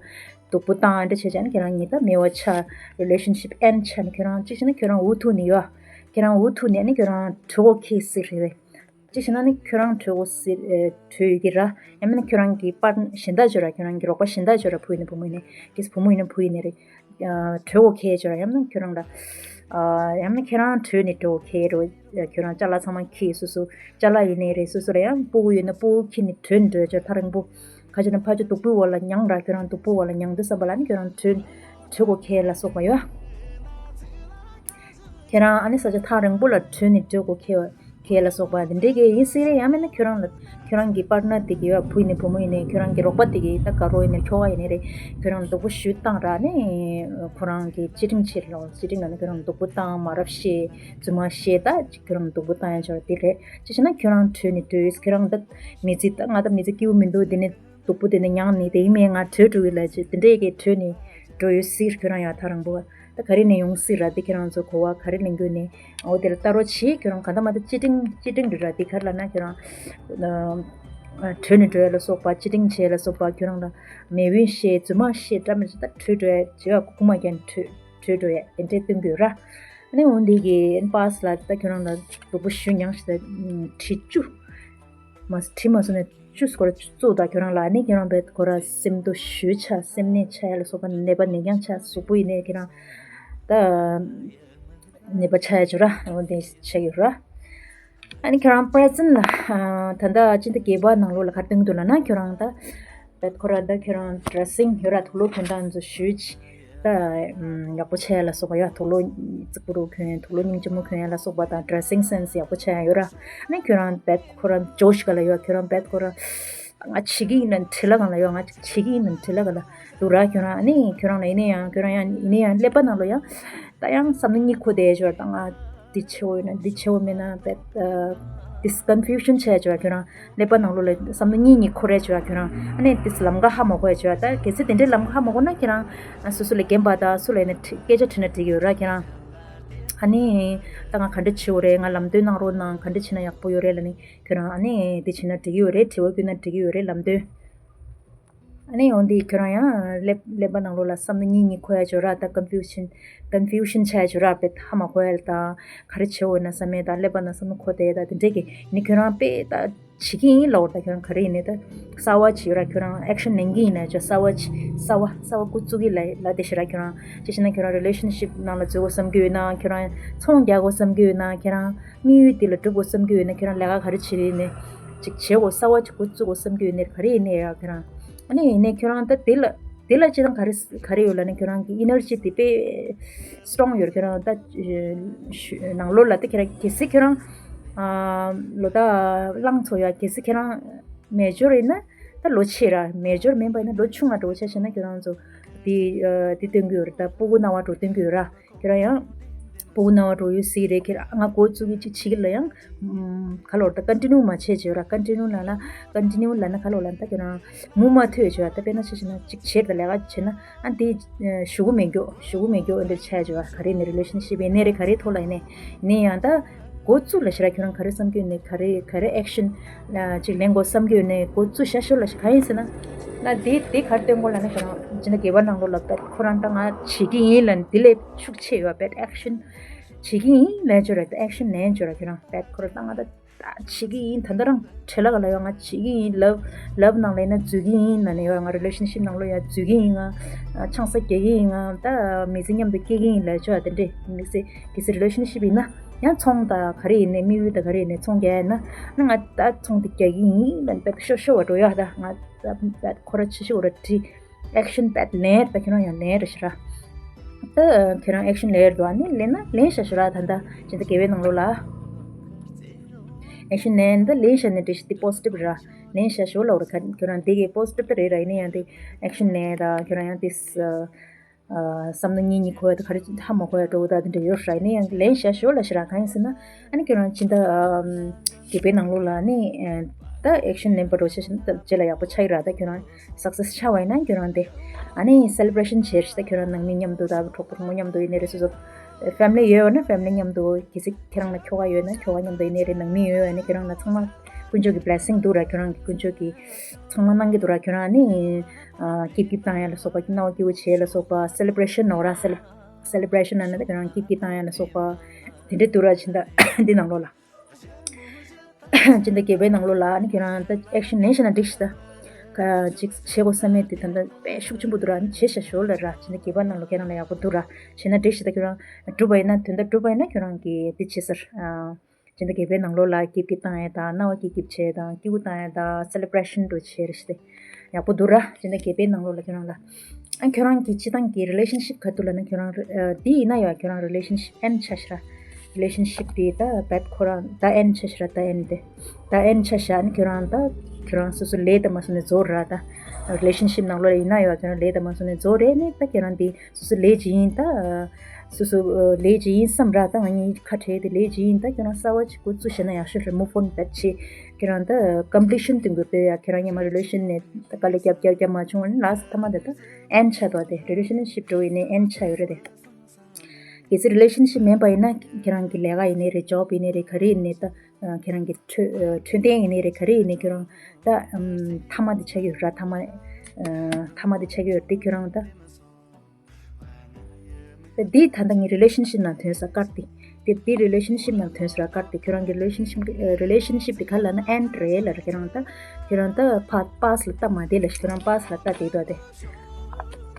སྡུག་པོ་བཏང་ཨ་འདྲ་བྱས་བྱས་ན་ཁྱོད་རང་གཉིས་ད་མེད་པ་ཆགས། relationship end ཆགས་ནས་ཁྱོད་རང་ཅི་བྱས་ན་ཁྱོད་རང་འུ་ཐུག་ནས་ཡོད། ཁྱོད་རང་འུ་ཐུག་ནས་ཨ་ནི་ཁྱོད་རང་བྲོས་འགྲོ་ཁེལ་སྲིད་རེད། ཅི་བྱས་ན་ནི་ཁྱོད་རང་བྲོས་འགྲོ་སྲིད་ཨེ་བྲོས་ཀྱི་ར། ཡང་མིན་ན་ཁྱོད་རང་གི་པར་གཞན་དག་ཅིག་ཡོད་ར། ཁྱོད་རང་གི་རོགས་པ་གཞན་དག་ཅིག་ཡོད་ར། བུ་ཡིན་ན་བུ་མོ་ཡིན་ནའི་གལ་སྲིད་བུ་མོ་ཡིན་ན་བུ་ཡིན་ནའི་རེད། ཨ་བྲོས་འགྲོ་ཁེལ་ཅིག་ཡོད་ར། ཡང་མིན་ན་ཁྱོད་རང་ལ་ཨ་ཡང་མིན་ན་ཁྱོད་རང་བྲོས་ནས་འགྲོ་ཁེལ་རོ། ཁྱོད་རང་ཅ་ལག་ཚང་མ་ཁྱེར་སོ་སོ་ཅ་ལག་ཡིན་ནའི་རེད། སོ་སོ་ལ་ཡང་སྤུ་གུ་ཡོད་ན་སྤུ་གུ་ཁྱེར་ནས་བྲོས་འགྲོ་ཅིག་ཐག་རིང་པོ། ག་ཅི་ན་ཕར་ཚུར་སྡུག་པོའི་འོག་ལ་མྱངས་ར། ཁྱོད་རང་སྡུག་པོའི་འོག་ལ་མྱངས་དུས་ཙམ་པ་ལ་ནི་ཁྱོད་རང་བྲོས་བྲོས་འགྲོ་ཁེལ་ལ་སོགས་པ་ཡོད། ཁྱེད་རང་ཨ་ནི་ས་ཆ་ཐག་རིང་པོ་ལ་བྲོས་ནས་འགྲོ་དགོས་ཁེལ་བ། ཁེ་ལ་སོགས་པ་འདི་འདྲའི་གི་ཡིན་སྲིད་རེད། ཡང་མིན་ན་ཁྱོད་རང་ལ་ཁྱོད་རང་གི་པར་ནར་དེ་གི་ཡོད། བུ་ཡིན་ནའི་བུ་མོ་ཡིན་ནའི་ཁྱོད་རང་གི་རོགས་པ་དེ་གི་ད་དགའ་རོགས་ཡིན་ནའི་ཁྱོ་ག་ཡིན་ནའི་རེད། ཁྱོད་རང་ལ་སྡུག་པོ་ཞུས་བཏང་ར་ནས་ཁོ་རང་གི་བཅད་ཁྲིམས་ཆེ་རེད་ལོ། བཅད་ཁྲིམས་ལ་ནི་ཁྱོད་རང་ལ་སྡུག་པོ་བཏང་མ་རབས་བཤད་རྫུན་མ་བཤད་ད་ཁྱོད་རང་ལ་སྡུག་པོ་བཏང་ཡ་ཆོག་དེ་རེད། ཅི་ཞེ་ན་ཁྱོད་རང་བྲོས་ནས་བྲོས་ཁྱོད་རང་ད་མི་ཚེ་ད་ང་ད་མི་ཚེ་སྐྱིད་པོ་མི་འདུག་དེ་ནས་སྡུག་པོ་དེ་ནས་མྱངས་ནས་དེ་ཡིན་མིན་ང་བྲོས་འགྲོ་གི་ལ་ཅི་དེ་འདྲས་ཀྱི་བྲོས་ནས་འགྲོ་ཡོད་སྲིད་ཁྱོད་རང་ཡང་ཐག་རིང་པོ། ད་ག་རེ་ནས་ཡོང་སྲིད་ར་དེ་ཁྱེད་རང་ཚོ་གོ་བ་ག་རེ་ལེན་དགོས་ནས་འོ་དེ་ལ་ལྟ་རོགས་བྱེད། ཁྱོད་རང་ག་འདྲ་མ་འདྲ་བཅད་ཁྲིམས་བཅད་ཁྲིམས་རེད་ར་དེ་ག་རེ་ལབ་ན་ཁྱོད་རང་ཨ་བྲོས་ནས་འགྲོ་ཡ་ལ་སོགས་པ་བཅད་ཁྲིམས་བྱེད་ཡ་ལ་སོགས་པ་ཁྱོད་རང་ལ་མེད་པའི་བཤད་རྫུན་མ་བཤད་འདྲ་མི་འདྲ་ད་བྲོས་འགྲོ་ཡ་བྱེད་ཡ་ཁུག་མ་རྒྱག་བྲོས་བྲོས་འགྲོ་ཡ་དེ་འདྲས་སྟོན་དགོས་ར། ཨ་ནི་འོ་འདི་གི་པཱས་ལ་ད་ཁྱོད་རང་ལ་སྡུག་པོ་ཞུ་མྱངས་ཤིག་ད་ཁྲི་བཅུ་མ་ཁྲི་མ་སོང་ནས་བཅུ་སྐོར་བཙུགས་ད་ཁྱོད་རང་ལ་ཨ་ནི་ཁྱོད་རང་བས་ཁོ་ར་སེམས་སྡུག་ཞུ་ཆ་སེམས་ནད་ཆ་ཡ་ལ་སོགས་པ་ནད་པ་ནད་རྐྱང་ཆ་གཟུགས་པོ་ཡིན་ནའི་ཁྱོད་རང་ད་ནད་པ་ཆ་ཡ་ཆོག་ར་འོ་འདི་ཆ་ཡོད་ར། ཨ་ནི་ཁྱོད་རང་པྲེ་ཛེན་ལ་ད་ལྟ་ཕྱི་ཟླ་བརྒྱད་པ་ནང་ལོགས་ལ་ག་རེ་སྟོན་གྱི་འདུག་ལབ་ན་ཁྱོད་རང་ད་བས་ཁོ་ར་ད་ཁྱོད་རང་ཌེ་རེ་སིང་ཡོད་ར་དུག་ལོག་གྱོན་སྟངས་ཚོ་ཞུས་ཅི། ད་ཡག་པོ་ཆགས་ཡ་ལ་སོགས་པ་ཡ་དུག་ལོག་རྩིག་པོ་རུ་གྱོན་དུག་ལོག་སྙིང་རྗེ་མོ་གྱོན་ཡ་ལ་སོགས་པ་དང་ཌེ་རེ་སིང་སེན་སི་ཡག་པོ་ཆགས་ཡ་ཡོད་ར། ཨ་ནི་ཁྱོད་རང་བས་ཁོ་ར་ཇོ་ཤི་ཀ་ལ་ཡོད་ཁྱོད་རང་བས་ཁོ་ར་ང་བྱེད་ཀྱི་ཡིན་ན་བྲེལ་ལ་གང་ལ་ཡོད་ང་བྱེད་ཀྱི་ཡིན་ན་བྲེལ་ལ་གང་ལ་འདུག་ར། ཁྱོད་རང་ཨ་ནི་ཁྱོད་རང་ལ་ཡིན་ན་ཡང་ཁྱོད་རང་ཡང་ཡིན་ན་ཡང་ཀླད་པ་ནང་ལོགས་ཡང་ད་ཡང་བསམ་བློ་གཉིད་ཁུག་བསྡད་ཡོད་ད་ང་འདི་བྱེད་འོ་ཡོད་ན་འདི་བྱེད་འོ་མེད་ན་བས་ད་ཌིས་ཀོན་ཕིའུ་ཤན་ཆགས་ཡོད་ཁྱོད་རང་ཀླད་པ་ནང་ལོགས་ལ་བསམ་བློ་གཉིད་གཉིད་ཁུག་རེད་ཅོ་ཡ་ཁྱོད་རང་ཨ་ནི་ཏིས་ལམ་ཁ་ཧ་མ་གོ་ཡ་ཅོ་ཡ་ད་གལ་སྲིད་དེ་འདྲའི་ལམ་ཁ་ཧ་མ་གོ་ན་ཁྱོད་རང་ཨ་སོ་སོ་ལ་རྒན་པ་དང་སུ་ལ་ཡིན་ན་དྲི་སྐད་ཆ་དྲིས་ན་འགྲིག་གི་ཡོད་ར་ཁྱོད་རང་ཨ་ནི་ད་ང་ག་འདྲ་བྱེད་འོ་རེད་ང་ལམ་སྟོན་གནང་རོགས་གནང་ག་འདྲ་བྱེད་ན་ཡག་པོ་ཡོད་རེད་ལ་ནི་ཁྱོད་རང་ཨ་ནི་དེ་བྱེད་ན་འགྲིག་གི་ཡོད་རེད་དྲི་བ་བསྐུར་ན་འགྲིག་གི་ཡོད་རེད་ལམ་སྟོན། ཨ་ནི་འོན་ཏེ་ཁྱོད་རང་ཡང་ཀླད་ཀླད་པ་ནང་ལོགས་ལ་བསམ་བློ་གཉིས་གཉིས་འཁོར་ཡ་ཅོ་ར་ད་ཀོན་ཕིའུ་ཤན་ཀོན་ཕིའུ་ཤན་ཆགས་ཡ་ཅོ་ར་བས་ཧ་མ་གོ་ཡ་ལ་ད་ག་རེ་བྱེད་འོ་ན་བསམ་མེད་ད་ཀླད་པ་ནང་བསམ་བློ་འཁོར་བསྡད་ཡ་ད་དེ་འདྲས་ཀྱི་ནི་ཁྱོད་རང་དཔེ་ད་བྱེད་ཀྱི་ཡིན་ལབ་འོ་ད་ཁྱོད་རང་ག་རེ་ཡིན་ནས་ད་གསར་བ་བྱེད་ར་ཁྱོད་རང་ཨེག་ཤན་ལེན་གྱི་ཡིན་ན་ཅོ་གསར་བ་བྱེད་གསར་བ་གསར་བ་འགོ་བཙུགས་ཀྱི་ལ་ལ་དེ་ཤི་ར་ཁྱོད་རང་ཅི་ཞིག་ན་ཁྱོད་རང་རི་ལེ་ཤན་ཤིབ་ནང་ལ་འཛུལ་དགོས་བསམ་གྱི་ཡོད་ན་ཁྱོད་རང་ཚོང་རྒྱག་དགོས་བསམ་གྱི་ཡོད་ན་ཁྱོད་རང་དམིགས་ཡུལ་དེ་ལ་འགྲུབ་དགོས་བསམ་གྱི་ཡོད་ན་ཁྱོད་རང་ལས་ཀ་ག་རེ་བྱེད་ཡིན་ནས་ཅིག་བྱེད་དགོས་གསར་བ་ཅིག་འགོ་བཙུགས་དགོས་བསམ་གྱི་ཡོད་ནས་ག་རེ་ཡིན་ནས་ཡ་ཁྱོད་རང་ཨ་ནི་ཡིན་ནས་ཁྱོད་རང་ད་དེ་ལ་དེ་ལ་ཅི་དང་ག་རེ་ག་རེ་ཡོད་ལ་ནི་ཁྱོད་རང་གི་ཨི་ནར་ཇི་དེ་དཔེ་སི་ཊོང་ཡོད་ཁྱོད་རང་ད་ནང་ལོགས་ལ་ད་ཁྱོད་རང་གལ་སྲིད་ཁྱོད་རང་ལོ་ད་བླངས་ཚོ་ཡ་གལ་སྲིད་ཁྱོད་རང་མེ་ཇོར་ཡིན་ན་ད་ལོ་ཆེ་ར་མེ་ཇོར་མིན་པ་ཡིན་ན་ལོ་ཆུང་ང་འགྲོ་ཆ་བྱས་ན་ཁྱོད་རང་ཚོ་དེ་དེ་སྟོན་གི་ཡོད་རེད་ད་སྤུ་གུ་སྣང་བ་འགྲོ་སྟོན་གི་ཡོད་ར། ཁྱེད་རང་ཡང་སྤུ་གུ་སྣང་བ་འགྲོ་ཡོད་སྲིད་རེད་ཁྱེད་རང་ང་འགོ་བཙུགས་ཀྱི་ཅིག་བྱེད་ཀྱི་ལ་ཡང་ཁ་ལོར་ད་ཀོན་ཊི་ནིའུ་མ་བྱེད་བྱེད་ར་ཀོན་ཊི་ནིའུ་ལ་ན་ཀོན་ཊི་ནིའུ་ལ་ན་ཁ་ལོར་ལ་ད་ཁྱེད་རང་མུ་མ་ཐུད་བྱེད་ར་ད་དཔེར་ན་ཆ་བཞག་ན་ཅིག་བྱེད་ད་ལས་ཀ་བྱེད་ན་ཨ་འདི་ཞུ་གུ་མེད་མགྱོགས་ཞུ་གུ་མེད་མགྱོགས་ཨ་འདིར་ཆ་བྱེད་ར་ག་རེ་ནས་རི་ལེ་ཤན་ཤིབ་ཡིན་ནས་རེད་ག་རེ་ཐོག་ལ་ཡིན་ནས་ནས་ཡང་ད་འགོ་བཙུགས་ལ་ཞེ་ར་ཁྱེད་རང་ག་རེ་བསམ་གྱི་ཡོད་ནས་ག་རེ་ག་རེ་ཨེག་ཤན་ཅིག་ལེན་དགོས་བསམ་གྱི་ཡོད་ནས་འགོ་བཙུགས་ཤ་ཤོར་ལ་ཞེ་ག་ཡིན་ཟེར་ན་ན་དེ་དེ་ག་རེ་སྟོན་དགོས་ལ་ན་ཁྱེད་རང་ཅི་འདྲ་དགེ་བ་ནང་ལོགས་ལ་ཁོ་རང་ད་ང་བྱེད་ཀྱི་ཡིན་ལ་དེ་ལས་ཤུགས་ཆེ་ཡོད་པས་ཨེག་ཤན་བྱེད་ཀྱི་ཡིན་ལས་བྱོས་ར་ད་ཨེག་ཤན་ལེན་བྱོས་ར་ཁྱེད་རང་པད་ཁོ་ར་ད་ང་ད་ད་བྱེད་ཀྱི་ཡིན་ད་ད་རང་བྲེལ་ལ་ག་ལ་ཡོད་ང་བྱེད་ཀྱི་ཡིན་ལབ་ལབ་ནང་ལས་ན་འཛུལ་གྱི་ཡིན་ན་ནས་ཡོད་ང་རི་ལེ་ཤན་ཤིབ་ནང་ལོགས་ཡ་འཛུལ་གྱི་ཡིན་ང་ཆང་ས་རྒྱག་གི་ཡིན་ང་ད་མི་ཚེ་མཉམ་དུ་སྐྱེལ་གྱི་ཡིན་ལས་བྱོས་ར་དེ་འདྲས་མི་ཚེ་གལ་སྲིད་རི་ལེ་ཤན་ཤིབ་ཡིན་ན། ཡང་ཚོང་དང་ག་རེ་ཡིན་ནའི་དམིགས་ཡུལ་དང་ག་རེ་ཡིན་ནའི་ཚོང་རྒྱག་ཡ་ཡིན་ན་ང་ད་ཚོང་དེ་རྒྱག་གི་ཡིན་ལབ་པད་ཤོ་ཤོ་བ་འགྲོ་ཡ་ད་ང་ད་ཁོ་ར་ཆེ་ཤོ་བ་ར་བྲིས་ཨེག་ཤན་པད་ལེན་ད་ཁྱོད་རང་ཡང་ལེན་ར་ཤི་ར་ད་ཁྱོད་རང་ཨེག་ཤན་ལེན་ར་འདུག་ཨ་ནི་ལེན་ན་ལེན་ཤ་ཤི་ར་ད་ད་ཅི་ད་དགེ་བའི་ནང་ལོགས་ལ་ཨེག་ཤན་ལེན་ད་ལེན་ཤ་ནི་འདྲི་ཤི་དེ་པོ་སི་ཊིབ་ར་ལེན་ཤ་ཤོ་ལ་བ་ར་ཁྱོད་རང་དེ་གི་པོ་སི་ཊིབ་ད་རེད་ར་ཡིན་ན་ཡང་དེ་ཨེག་ཤན་ལེན་ད་ཁྱོད་རང་ཡང་དེ། བསམ་བློ་གཉིས་གཉིས་འཁོར་ཡ་དང་ག་རེ་ཧ་མ་གོ་ཡ་འགྲོ་བ་དང་དེ་འདྲ་ཡོད་རེད་ནས་ཡང་ལན་བྱ་ཞོར་ལ་ཞེ་དྲག་གང་ཡིན་ཟེར་ན་ཨ་ནི་ཁྱོད་རང་ཕྱི་ཟླ་བརྒྱད་པའི་ནང་ལོགས་ལ་ནི་ད་ཨེག་ཤན་ལེན་པ་འགྲོ་ཆ་ཞིག་ད་རྗེས་ལ་ཡག་པོ་ཆགས་ཀྱི་རེད། ད་ཁྱོད་རང་སག་སེ་སི་ཆགས་པ་ཡིན་ན་ཁྱོད་རང་དེ་ཨ་ནི་སེ་ལེ་བྷ་རེ་ཤན་བྱེད་ཤིག་ད་ཁྱོད་རང་ནང་མི་མཉམ་དུ་ད་གྲོགས་པོ་རོགས་པོ་མཉམ་དུ་ཡིན་ནའི་རེད། སོ་སོ་ཕེ་མི་ལི་ཡོད་པ་ན་ཕེ་མི་ལི་མཉམ་དུ་གལ་སྲིད་ཁྱེད་རང་ལ་ཁྱོ་ག་ཡོད་ན་ཁྱོ་ག་མཉམ་དུ་ཡིན་ནའི་རེད། ནང་མི་ཡོད་པ་ན་ཁྱེད་རང་ལ་ཚང་མ་དཀོན་མཆོག་གི་བྷི་ལེ་སིང་འདུག་ར། ཁྱོད་རང་གི་དཀོན་མཆོག་གི་ཚང་མ་གནང་གི་འདུག་ར། ཁྱོད་རང་ནི་སྐྱིད་སྐྱིད་བཏང་ཡ་ལ་སོགས་པ་སྣང་བ་སྐྱིད་པོ་བྱེད་ཡ་ལ་སོགས་པ་སེ་ལེ་བྷ་རེ་ཤན་ནོ་ར་སེ་ལེ་བྷ་རེ་ཤན་ནང་ན་ཁྱོད་རང་སྐྱིད་སྐྱིད་བཏང་ཡ་ལ་སོགས་པ་དེ་འདྲ་འདུག་ར། ཕྱི་ཟླ་འདི་ནང་ལོགས་ལ་ཕྱི་ཟླ་བརྒྱད་པའི་ནང་ལོགས་ལ་ནི་ཁྱོད་རང་ད་ཨེག་ཤན་ལེན་ཤེས་ན་འགྲིག་ཤི་ད་ག་ཅིག་བྱེད་དགོས་བསམ་མེད་དེ་ད་ལྟ་དཔེ་ཤུགས་ཆེན་པོ་འདུག་ར། ནི་བྱེད་ཤ་ཞོར་ལ་ར་ཕྱི་ཟླ་བརྒྱད་པ་ནང་ལོགས་ཁྱེད་རང་ལ་ཡག་པོ་འདུག་ར། བྱེད་ན་འགྲིག་ཤི་ད་ཁྱོད་རང་འགྲུབ་པ་ཡིན་ན་དོན་དག་འགྲུབ་པ་ཡིན་ན་ཁྱོད་རང་གི་དེ་བྱེད་ཟེར། སྤྱི་ཟླ་བརྒྱད་པའི་ནང་ལོགས་ལ་སྐྱིད་སྐྱིད་བཏང་ཡས་དང་སྣང་བ་སྐྱིད་སྐྱིད་བྱེད་དང་སྐྱིད་པོ་བཏང་ཡས་དང་སེ་ལེ་བྷ་རེ་ཤན་འགྲོ་བྱེད་རེད་ཤི་སྟེ་ཡག་པོ་འདུག་ར། སྤྱི་ཟླ་བརྒྱད་པའི་ནང་ལོགས་ལ་ཁྱོད་རང་ལ་ཨ་ཁྱོད་རང་གི་སྤྱི་བཏང་གི་རི་ལེ་ཤན་ཤིབ་ག་དུས་ལ་ན་ཁྱོད་རང་རི་ཨ་དེ་ཡིན་ན་ཡང་ཁྱོད་རང་རི་ལེ་ཤན་ཤིབ་ཨེན་ཆ་ཤི་ར། relationship དེ་ད་བད་ཁོ་རང་ད་end་ཆ་ཤི་ར། ད་end་དེ་ད་end་ཆ་ཤ་ནི་ཁྱོད་རང་ད་ཁྱོད་རང་སོ་སོ་ལས་ད་མ་སོང་ནས་རྫོགས་ར། ད་relationship་ནང་ལོགས་ལ་ཡིན་ན་ཡོད་ཁྱོད་རང་ལས་ད་མ་སོང་ནས་རྫོགས་རེད་ནི་ད་ཁྱོད་རང་དེ་སོ་སོ་ལས་ཅི་ཡིན་ད། སོ་སོ་ལས་ཅི་ཡིན་བསམ་ར། ད་ང་གཉིས་ཁ་བྲལ་དེ་ལས་ཅི་ཡིན་ད་ཁྱོད་རང་གསར་བ་ཅིག་འགོ་བཙུགས་ཤེ་ན་ཡག་ཤོས་རེད། move on་བད་ཆེ་ཁྱོད་རང་ད་completion་དུ་འགོད་པའི་ཡ་ཁྱོད་རང་ཉི་མ་relationན་ད་དཀའ་ལས་རྒྱབ་རྒྱབ་རྒྱབ་མ་བྱུང་བ་ནི་last་ཐ་མ་དེ་ད་end་ཆ་དོ་དེ་relationship་འགྲོ་ཡིན་ནི་end་ཆ་ཡོད་རེད་དེ། གལ་སྲིད་relationship་མེད་པ་ཡིན་ན་ཁྱེད་རང་གི་ལས་ཀ་ཡིན་ནའི་རེད། job་ཡིན་ནའི་རེད། ག་རེ་ཡིན་ནའི་ད་ཁྱེད་རང་གི་འཕྲོད་འཕྲོད་བསྟེན་ཡིན་ནའི་རེད། ག་རེ་ཡིན་ནའི་ཁྱོད་རང་ད་ཐ་མ་དེ་ཆགས་ཀྱི་ཡོད་ར། ཐ་མ་ཐ་མ་དེ་ཆགས་ཀྱི་ཡོད་དེ་ཁྱོད་རང་ད་ད་འདི་ད་ལྟ་ངའི་relationship་ནང་ཐོན་ས་ཀར་དེ་དེ་འདི་relationship་ནང་ཐོན་ས་ར་ཀར་དེ་ཁྱོད་རང་གི་relationship relationship་དེ་ག་ལ་ན་end་རེད་ལ་ར། ཁྱོད་རང་ད་ཁྱོད་རང་ད་past་ལ་ལྟ་མ་བསྡད་ལ་ཁྱོད་རང་past་ལ་ལྟ་བསྡད་དོ་དེ།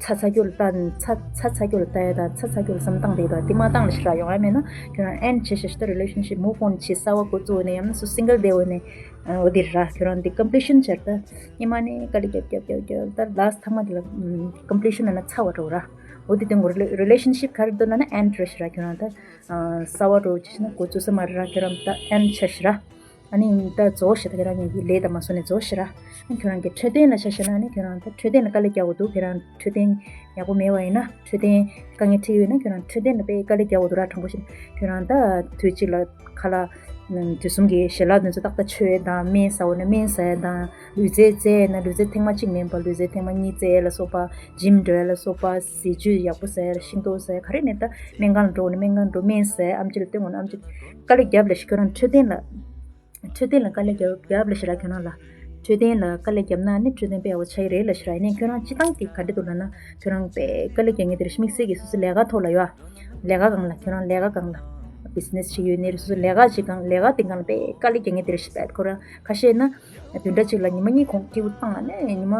ཚ་ཚ་སྐྱོ་ལ་ལྟ་ཚ་ཚ་ཚ་སྐྱོ་ལ་ལྟ་ཡ་དང་ཚ་ཚ་སྐྱོ་ལ་བསམ་སྟངས་དེ་དང་དེ་མ་བཏང་ལ་ཞིག་ར་ཡོང་ཡ་མེད་ན་ཁྱོད་རང་end་བྱེད་ཤ་ཤི་ད་relationship move on་བྱེད་གསར་བ་འགོ་བཙུགས་ནས་ཡང་སུ་single་day་འོ་ནས་འོ་དེ་ར་ཁྱོད་རང་དེ་completion་བྱར་ད་ཉི་མ་ནས་དཀའ་ལས་རྒྱབ་རྒྱབ་རྒྱབ་རྒྱབ་ད་last་ཐ་མ་དེ་ལ་completion་ན་ན་ཚ་བ་འགྲོ་ར། འོ་དེ་དེ་ངོ་relationship་ག་རེ་འདུག་ན་ན་end་ར་ཤི་ར་ཁྱོད་རང་ད་གསར་བ་འགྲོ་བྱེད་ཤི་ན་འགོ་བཙུགས་ས་མ་ར་ཁྱོད་རང་ད་end་བྱ་ཤི་ར། ཨ་ནི་ད་རྫོགས་ཤག་ད་ཁྱེད་རང་གཉིས་ཀྱི་ལས་དང་མ་སོང་ནས་རྫོགས་ཤག་ར། ཨ་ནི་ཁྱོད་རང་གི་འཕྲོད་བསྟེན་ལ་ཆ་བཞག་ན་ཨ་ནི་ཁྱོད་རང་ད་འཕྲོད་བསྟེན་ལ་དཀའ་ལས་རྒྱག་དགོས་འདུག་ཁྱོད་རང་འཕྲོད་བསྟེན་ཡག་པོ་མེད་པ་ཡིན་ན་འཕྲོད་བསྟེན་དཀའ་ངལ་འཕྲད་ཡོད་ན་ཁྱོད་རང་འཕྲོད་བསྟེན་ལ་དཔེ་དཀའ་ལས་རྒྱག་དགོས་འདུག་ར། དྲང་པོ་བཤད་ན་ཁྱོད་རང་ད་དུས་གཅིག་ལ་ཁ་ལག་དུས་གསུམ་གྱི་ཞལ་ལག་དེ་ཚོ་ཏག་ཏག་མཆོད་ཡས་དང་སྨན་ཟ་འོ་ན་སྨན་ཟ་ཡས་དང་ལུས་རྩལ་རྩེ་ཡས་ན་ལུས་རྩལ་ཐེངས་མ་གཅིག་མིན་པ་ལུས་རྩལ་ཐེངས་མ་གཉིས་རྩེ་ཡས་ལ་སོགས་པ་gym་འགྲོ་ཡས་ལ་སོགས་པ་ཟས་བཅུད་ཡག་པོ་ཟ་ཡས་ལ་ཤིང་ཏོག་ཟ་ཡས་ག་རེ་ནས་ད་སྨན་ཁང་ལ་འགྲོ་འོ་ན་སྨན་ཁང་འགྲོ་སྨན་ཟ་ཡས་ཨམ་ཆི་ལ་སྟོན་འོ་ན་ཨམ་ཆི་དཀའ་ལས་རྒྱབ་ལ་ཤི་ཁྱོད་རང་འཕྲོད་བསྟེན་ལ། འཕྲོད་བསྟེན་ལ་དཀའ་ལས་རྒྱབ་རྒྱབ་ལ་ཤི་ར་ཁྱོད་རང་ལ། འཕྲོད་བསྟེན་ལ་དཀའ་ལས་རྒྱབ་ན་ནི་འཕྲོད་བསྟེན་དཔེ་ཡག་པོ་ཆགས་ཀྱི་རེད་ལ་ཤི་ར། ཡིན་ནའི་ཁྱོད་རང་སྤྱི་བཏང་གི་ག་འདྲ་འདུག་ལབ་ན་ཁྱོད་རང་དཔེ་དཀའ་ལས་རྒྱག་མཁན་དེ་རེད་ཤི། དམིགས་བསལ་གྱི་སོ་སོ་ལས་ཀ་ཐོག་ལ་ཡོད་ཨ། ལས་ཀ་སྒང་ལ་ཁྱོད་རང་ལས་ཀ་སྒང་ལ་business་བྱེད་ཡོད་ནི་རེད། སོ་སོ་ལས་ཀ་ཅིག་སྒང་ལས་ཀ་དེ་སྒང་ལ་དཔེ་དཀའ་ལས་རྒྱག་མཁན་དེ་རེད་ཤི། དཔེ་ཁོ་རང་ཁ་ཤས་ན་བདུན་ཕྲག་གཅིག་ལ་ཉི་མ་གཉིས་གོང་སྐྱིད་པོ་བཏང་ལ་ནས་ཉི་མ་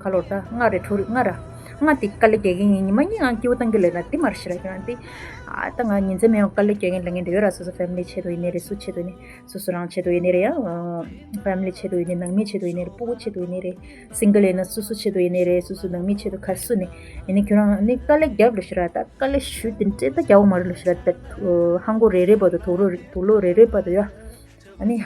ཁ་ལོར་ད་ལྔ་རེ་དྲུག་རེ་ལྔ་ར་ལྔ་དེ་དཀའ་ལས་རྒྱག་གི་ཡིན། ཉི་མ་གཉིས་ང་སྐྱིད་པོ་བཏང་གི་ལས་ན་དེ་མར་ཤི་ར་ཁྱོད་རང་དེ་ཨ་ད་ང་ཉིན་མཚན་མེད་པ་དཀའ་ལས་རྒྱག་མཁན་ལ་ངན་དེ་ཡོད་ར། སོ་སོ་family་ཆེད་དུ་ཡིན་ནི་རེད། སུ་ཆེད་དུ་ཡིན་ནི། སོ་སོ་རང་ཆེད་དུ་ཡིན་ནི་རེད་ཡ། family་ཆེད་དུ་ཡིན་ནི་ནང་མི་ཆེད་དུ་ཡིན་ནི་རེད། སྤུ་གུ་ཆེད་དུ་ཡིན་ནི་རེད། single་ཡིན་ན་སོ་སོ་ཆེད་དུ་ཡིན་ནི་རེད། སོ་སོ་ནང་མི་ཆེད་དུ་ག་སུ་ནི་ཡིན་ནི་ཁྱོད་རང་ནི་དཀའ་ལས་རྒྱབ་ལ་ཤི་ར། ད་དཀའ་ལས་ཞུ་དེ་འདྲས་ད་རྒྱག་མ་རེད་ལ་ཤི་ར། ད་ཧང་གོ་རེ་རེ་བར་དུ་དུག་ལོག་དུག་ལོག་རེ་རེ་བར་དུ་ཡ། ཨ་ནི་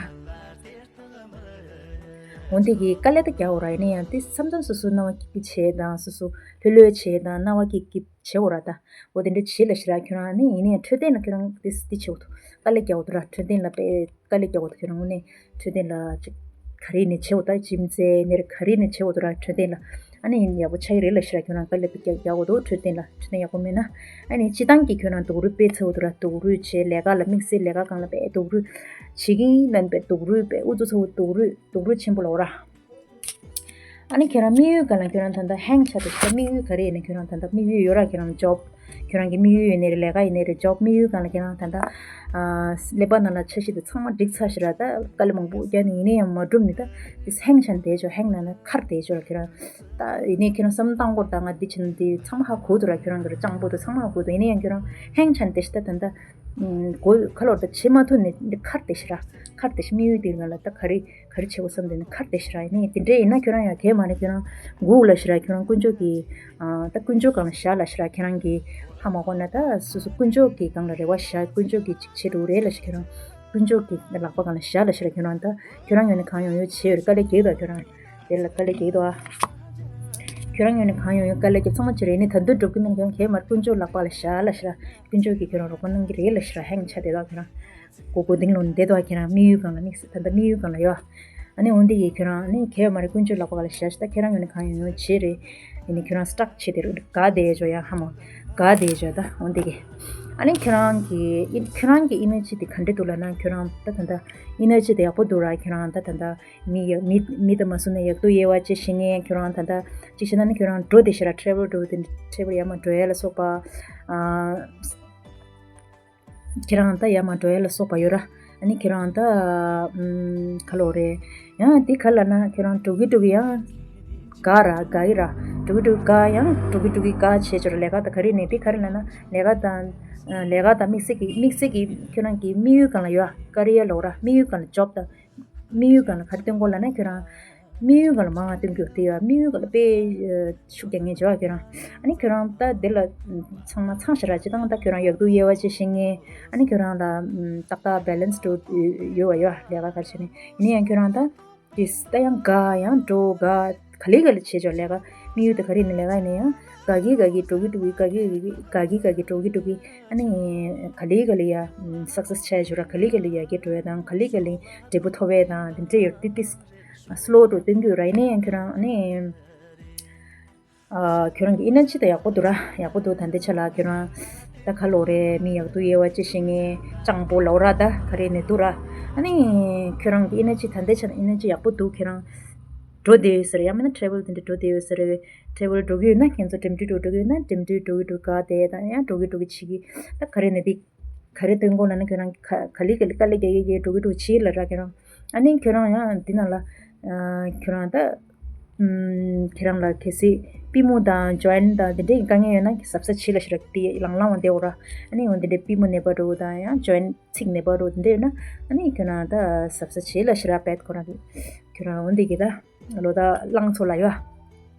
འོན་ཏེ་གི་དཀའ་ལས་ད་རྒྱག་འོ་ར། ཡིན་ནི་ཡང་དེ་མཚམས་མཚམས་སོ་སོ་སྣང་བ་སྐྱིད་པོ་བྱེད་དང་སོ་སོ་ལྷོད་ལྷོད་བྱེད་དང་སྣང་བ་སྐྱིད་སྐྱིད་བྱེད་འོ་ར། ད་འོ་དེ་འདྲ་བྱེད་ལ་ཤི་ར་ཁྱོད་རང་ནི་ཡིན་ནའི་འཕྲོད་བསྟེན་ལ་ཁྱོད་རང་དེ་དེ་བྱེད་འོ་དཀའ་ལས་རྒྱག་འོ་དུ་ར། འཕྲོད་བསྟེན་ལ་དཔེ་དཀའ་ལས་རྒྱག་འོ་དུ་ཁྱོད་རང་ནི་འཕྲོད་བསྟེན་ལ་ཅིག་ག་རེ་ནས་བྱེད་འོ་ད་gym་རྩེ་ནས་ག་རེ་ནས་བྱེད་འོ་དུ་ར། འཕྲོད་བསྟེན་ལ་ཨ་ནི་ཡིན་ཡག་པོ་ཆགས་ཀྱི་རེད་ལ་ཤི་ར། ཁྱོད་རང་དཀའ་ལས་དཔེ་རྒྱག་རྒྱག་འོ་དུ་འཕྲོད་བསྟེན་ལ་འཕྲོད་བསྟེན་ཡག་པོ་མེད་ན་ཨ་ནི་སྤྱི་བཏང་གི་ཁྱོད་རང་སྡུག་རུས་དཔེ་ཚ་འོ་དུ་ར། སྡུག་རུས་བྱེད་ལས་ཀ་ལ་དམིགས་བསལ་ལས་ཀ་སྒང་ལ་དཔེ་སྡུག་རུས་བྱེད་ཀྱིན་ལན་དཔེ་སྡུག་རུས་དཔེ་ཨུ་ཚུགས་ཚ་འོ་སྡུག་རུས་སྡུག་རུས་ཆེན་པོ་ལ་འོ་ར། ཨ་ནི་ཁྱེད་རང་དམིགས་ཡུལ་སྒང་ལ་ཁྱོད་རང་ད་ལྟ་ཧེང་ཆགས་འདུག་ཤག་དམིགས་ཡུལ་ག་རེ་ཡིན་ན་ཁྱོད་རང་ད་ལྟ་དམིགས་ཡུལ་ཡོད་ར། ཁྱོད་རང་job་ཁྱོད་རང་གི་དམིགས་ཡུལ་ཡིན་ནའི་རེད། ལས་ཀ་ཡིན་ནའི་རེད། job་དམིགས་ཡུལ་སྒང་ལ་ཁྱེད་རང་ད་ལྟ་ཨ་ཀླད་པ་ནང་ལ་འཆར་གཞི་དེ་ཚང་མ་འགྲིག་ཚར་ཤག་ར། ད་དཀའ་ལས་མང་པོ་རྒྱག་ནས་ཡིན་ནའི་ཡང་མ་འགྲུབ་ནས་ད་དེ་ཧེང་ཆགས་བསྡད་ཆོག་ཧེང་ནང་ན་ཁར་བསྡད་ཆོག་ར། ཁྱོད་རང་ད་ཡིན་ནའི་ཁྱོད་རང་བསམ་བློ་བཏང་སྐོར་ད་ང་འདི་བྱེད་ན་འདི་ཚང་མ་ཧ་གོ་འདུག་ར། ཁྱོད་རང་གི་ར་སྤྱང་པོ་དེ་ཚང་མ་ཧ་གོ་འདུག་ཡིན་ནའི་ཡང་ཁྱོད་རང་ཧེང་ཆགས་བསྡད་ཤག་ད་ད་ལྟ་གོ་ཁ་ལོར་ད་བྱེད་མ་ཐུབ་ནས་འདི་ཁར་བསྡད་ཤག་ར། ཁར་བསྡད་ཤག་དམིགས་ཡུལ་དེ་ང་ལ་ད་ག་རེ། ག་རེ་བྱེད་དགོས་བསམ་དེ་ནི་ཁར་བསྡད་ཤག་ར། ཡིན་ནའི་དེ་འདྲས་ཡིན་ན་ཁྱོད་རང་ཡང་གལ་མ་རེད། ཁྱོད་རང་སྒུག་ལ་ཤག་ར། ཁྱོད་རང་དཀོན་མཆོག་གི་ཨ་ད་དཀོན་མཆོག་སྒང་ལ་བཞག་ལ་ཤག་ར། ཁྱོད་རང་གི་ཧ་མ་གོ་ན་ད་སོ་སོ་དཀོན་མཆོག་གི་སྒང་ལ་རེ་བ་བཞག་དཀོན་མཆོག་གིས་ཅིག་བྱེད་འགྲོ་རེད་ལ་ཤག་ཁྱོད་རང་དཀོན་མཆོག་གི་ལག་པ་སྒང་ལ་བཞག་ལ་ཤག་ར། ཁྱོད་རང་ད་ཁྱོད་རང་ངོས་ནས་གང་ཡོང་ཡོང་བྱེད་ཡོད་རེད། དཀའ་ལས་རྒྱག་གི་འདུག་ཨ། ཁྱོད་རང་དེ་ལ་དཀའ་ལས་རྒྱག་གི་འདུག་ཨ། ཁྱོད་རང་ངོས་ནས་གང་ཡོང་ཡོང་དཀའ་ལས་རྒྱབ་ཚང་མ་བྱེད་རེད། ཡིན་ནའི་ད་དུང་འགྲུབ་གི་མིན། ཁྱོད་རང་གལ་མ་རེད། དཀོན་མཆོག་ལག་པ་ལ་བཞག་ལ་ཤག་ར། དཀོན་མཆོག་གིས་ཁྱོད་རང་རོགས་པ་གནང་གི་རེད་ལ་ཤག་ར། ཧེང་ཆགས་བསྡད་དོ་ཁྱོད་རང་། མགོ་མགོ་གདེང་ལོག་ནས་བསྡད་དོ་ཁྱེད་རང་དམིགས་ཡུལ་སྒང་ལ་དམིགས་ད་ལྟ་དམིགས་ཡུལ་སྒང་ལ་ཡོད། ཨ་ནི་འོན་ཏེ་ཡིས་ཁྱོད་རང་ཨ་ནི་གལ་མ་རེད། དཀོན་མཆོག་ལག་པ་སྒང་ལ་བཞག་ཤག་ད་ཁྱེད་རང་ངོས་ནས་གང་ཡོང་ཡོང་བྱེད་རེད། ཡིན་ནའི་ཁྱོད་རང་སི་ཊག་བྱེད་དེ་རུ་དགའ་བསྡད་ཡོད་ཡ་ཧ་མོ། དགའ་བསྡད་ཡོད་ད་འོན་ཏེ་གི་ཨ་ནི་ཁྱོད་རང་གི་ཨིན་ཁྱོད་རང་གི་ཨེ་ནར་ཇི་དེ་ག་འདྲ་འདུག་ལབ་ན་ཁྱོད་རང་ད་ད་ལྟ་ཨེ་ནར་ཇི་དེ་ཡག་པོ་འདུག་ར། ཁྱོད་རང་ད་ད་ལྟ་མི་ཡ་མི་མི་དང་མ་སུ་ནས་ཡག་ཏུ་དབྱེ་བ་ཅི་ཤེས་ངེས། ཁྱོད་རང་ད་ད་ཅི་ཤེས་ན་ནི་ཁྱོད་རང་འགྲོ་བསྡད་ཤག་ར། ཊེ་རེ་ཝལ་འགྲོ་དེ་ཊེ་རེ་ཝལ་ཡར་མར་འགྲོ་ཡ་ལ་སོགས་པ་ཨ། ཁྱེད་རང་ད་ཡར་མར་འགྲོ་ཡ་ལ་སོགས་པ་ཡོད་ར། ཨ་ནི་ཁྱེད་རང་ད་ཨམ་ག་ལོ་རེད། ཡང་འདི་ག་ལབ་ན་ཁྱེད་རང་འགྲོ་གི་འགྲོ་གི་ཡང་དགའ་ར་དགའ་ཡི་ར། འགྲོ་གི་འགྲོ་གི་དགའ་ཡང་འགྲོ་གི་འགྲོ་གི་དགའ་བྱས་ཆོག་ར། ལས་ཀ་ད་ག་རེ་ནས་འདི་ག་རེ་ལབ་ན་ལས་ཀ་དང་ལས་ཀ་དང་དམིགས་བསལ་གྱི་དམིགས་བསལ་གྱི་ཁྱེད་རང་གི་དམིགས་ཡུལ་སྒང་ལ་ཡོད་ཨ། ཀ་རི་ཡར་ལོ་ར་དམིགས་ཡུལ་སྒང་ལ་ཇོབ་དང་དམིགས་ཡུལ་སྒང་ལ་ག་རེ་སྟོན་དགོས་ལབ་ན་ཁྱེད་རང་ དམིགས་ཡུལ་སྒང་ལ་མང་ང་སྟོན་རྒྱུ་དེ་ཡོད། དམིགས་ཡུལ་སྒང་ལ་དཔེ་ཤུགས་རྒྱག་མཁན་བྱེད་པ་ཁྱོད་རང་། ཨ་ནི་ཁྱོད་རང་ད་འདི་ལ་ཚང་མ་ཚང་ཞེ་དྲག་ཅིག་དང་། ད་ཁྱོད་རང་ཡག་སྡུག་དབྱེ་བ་ཕྱེ་ཤེས་མཁན། ཨ་ནི་ཁྱོད་རང་ལ་ཏག་ཏག་balance་འགྲོ་ཡོད་པ་ཡོད། ལས་ཀ་ག་རེ་བྱས་ནས་ཡིན་ན་ཡང་ཁྱོད་རང་ད་ཏིས་ད་ཡང་དགའ་ཡང་འགྲོ་དགའ་ག་ལེ་ག་ལེ་བྱེད་ཆོག་ལས་ཀ་དམིགས་ཡུལ་དེ་ག་རེ་ཡིན་ན་ལས་ཀ་ཡིན་ན་ཡང་དགའ་གི་དགའ་གི་འགྲོ་གི་འགྲོ་གི་དགའ་གི་དགའ་གི་འགྲོ་གི་འགྲོ་གི། ཨ་ནི་ག་ལེ་ག་ལེ་ཡ་success་བྱས་ཆོག་ར། ག་ལེ་ག་ལེ་ཡ་གི་འགྲོ་ཡ་དང་ག་ལེ་ག་ལེ་འབྲས་བུ་ཐོབ་ཡ་དང་དེ་འདྲ་ཡོད། ཏི་ཏིས་slow་འགྲོ་སྟོན་རྒྱུ་ར། ཡིན་ན་ཡང་ཁྱོད་རང་ཨ་ནི། ཨ། ཁྱོད་རང་གི་energy་དེ་ཡག་པོ་འདུག་ར། ཡག་པོ་འདུག་ད་ལྟའི་ཆ་ལ་ཁྱོད་རང་ད་ག་ལོ་རེད། མི་ཡག་སྡུག་དབྱེ་བ་ཕྱེ་ཤེས་མཁན་སྤྱང་པོ་ལབ་ར། ད་ག་རེ་ནས་འདུག་ར། ཨ་ནི་ཁྱོད་རང་གི་energy་ད་ལྟའི་ཆ་ལ་energy་ཡག་པོ་འདུག་ཁྱོད་རང་འགྲོ་བསྡད་ཡོད་ས་རེད། ཡང་མིན་ན་travel་དེ་འདྲ་འགྲོ་བསྡད་ཡོད་ས་རེད། travel་འགྲོ་གི་ཡོད་ན་ཁྱེད་ཚོ་འགྲིམ་འགྲུལ་འགྲོ་འགྲོ་གི་ཡོད་ན་འགྲིམ་འགྲུལ་འགྲོ་གི་འགྲོ་ག་དེ་དང་ཡང་འགྲོ་གི་འགྲོ་གི་བྱེད་ཀྱི། ད་ག་རེ་ནས་དེ་ག་རེ་སྟོན་དགོས་ལབ་ན་ཁྱོད་རང་ག་ག་ལེ་ག་ལེ་དཀའ་ལས་རྒྱག་གི་རྒྱག་འགྲོ་གི་འགྲོ་གི་བྱེད་ལབ་ར་ཁྱོད་རང་། ཨ་ནི་ཁྱོད་རང་ཡང་འདི་ནང་ལ་ཨ་ཁྱོད་རང་ད་ཨམ་ཁྱེད་རང་ལ་གལ་སྲིད་པུས་མོ་དང་joint་དང་དེ་འདྲའི་དཀའ་ངལ་ཡོད་ན་གཟབ་གཟབ་བྱེད་ལབ་ཞེ་དྲག་དེ་ལང་ལང་བ་བསྡད་འོ་ར། ཨ་ནི་འོ་དེ་འདྲའི་པུས་མོ་ན་བ་འདྲ་བོ་དང་ཡང་joint་ཚིགས་ན་བ་འདྲ་བོ་དེ་འདྲ་ཡོད་ན་ཨ་ནི་ཁྱོད་རང་ད་གཟབ་གཟབ་བྱེད་ལབ་ཞེ་དྲག་བེད་ཁོ་རང་གི་ཁྱོད་རང་འོ་འདི་གི་ད་ལོ་ད་རླངས་ཚོ་ལ་ཡོད།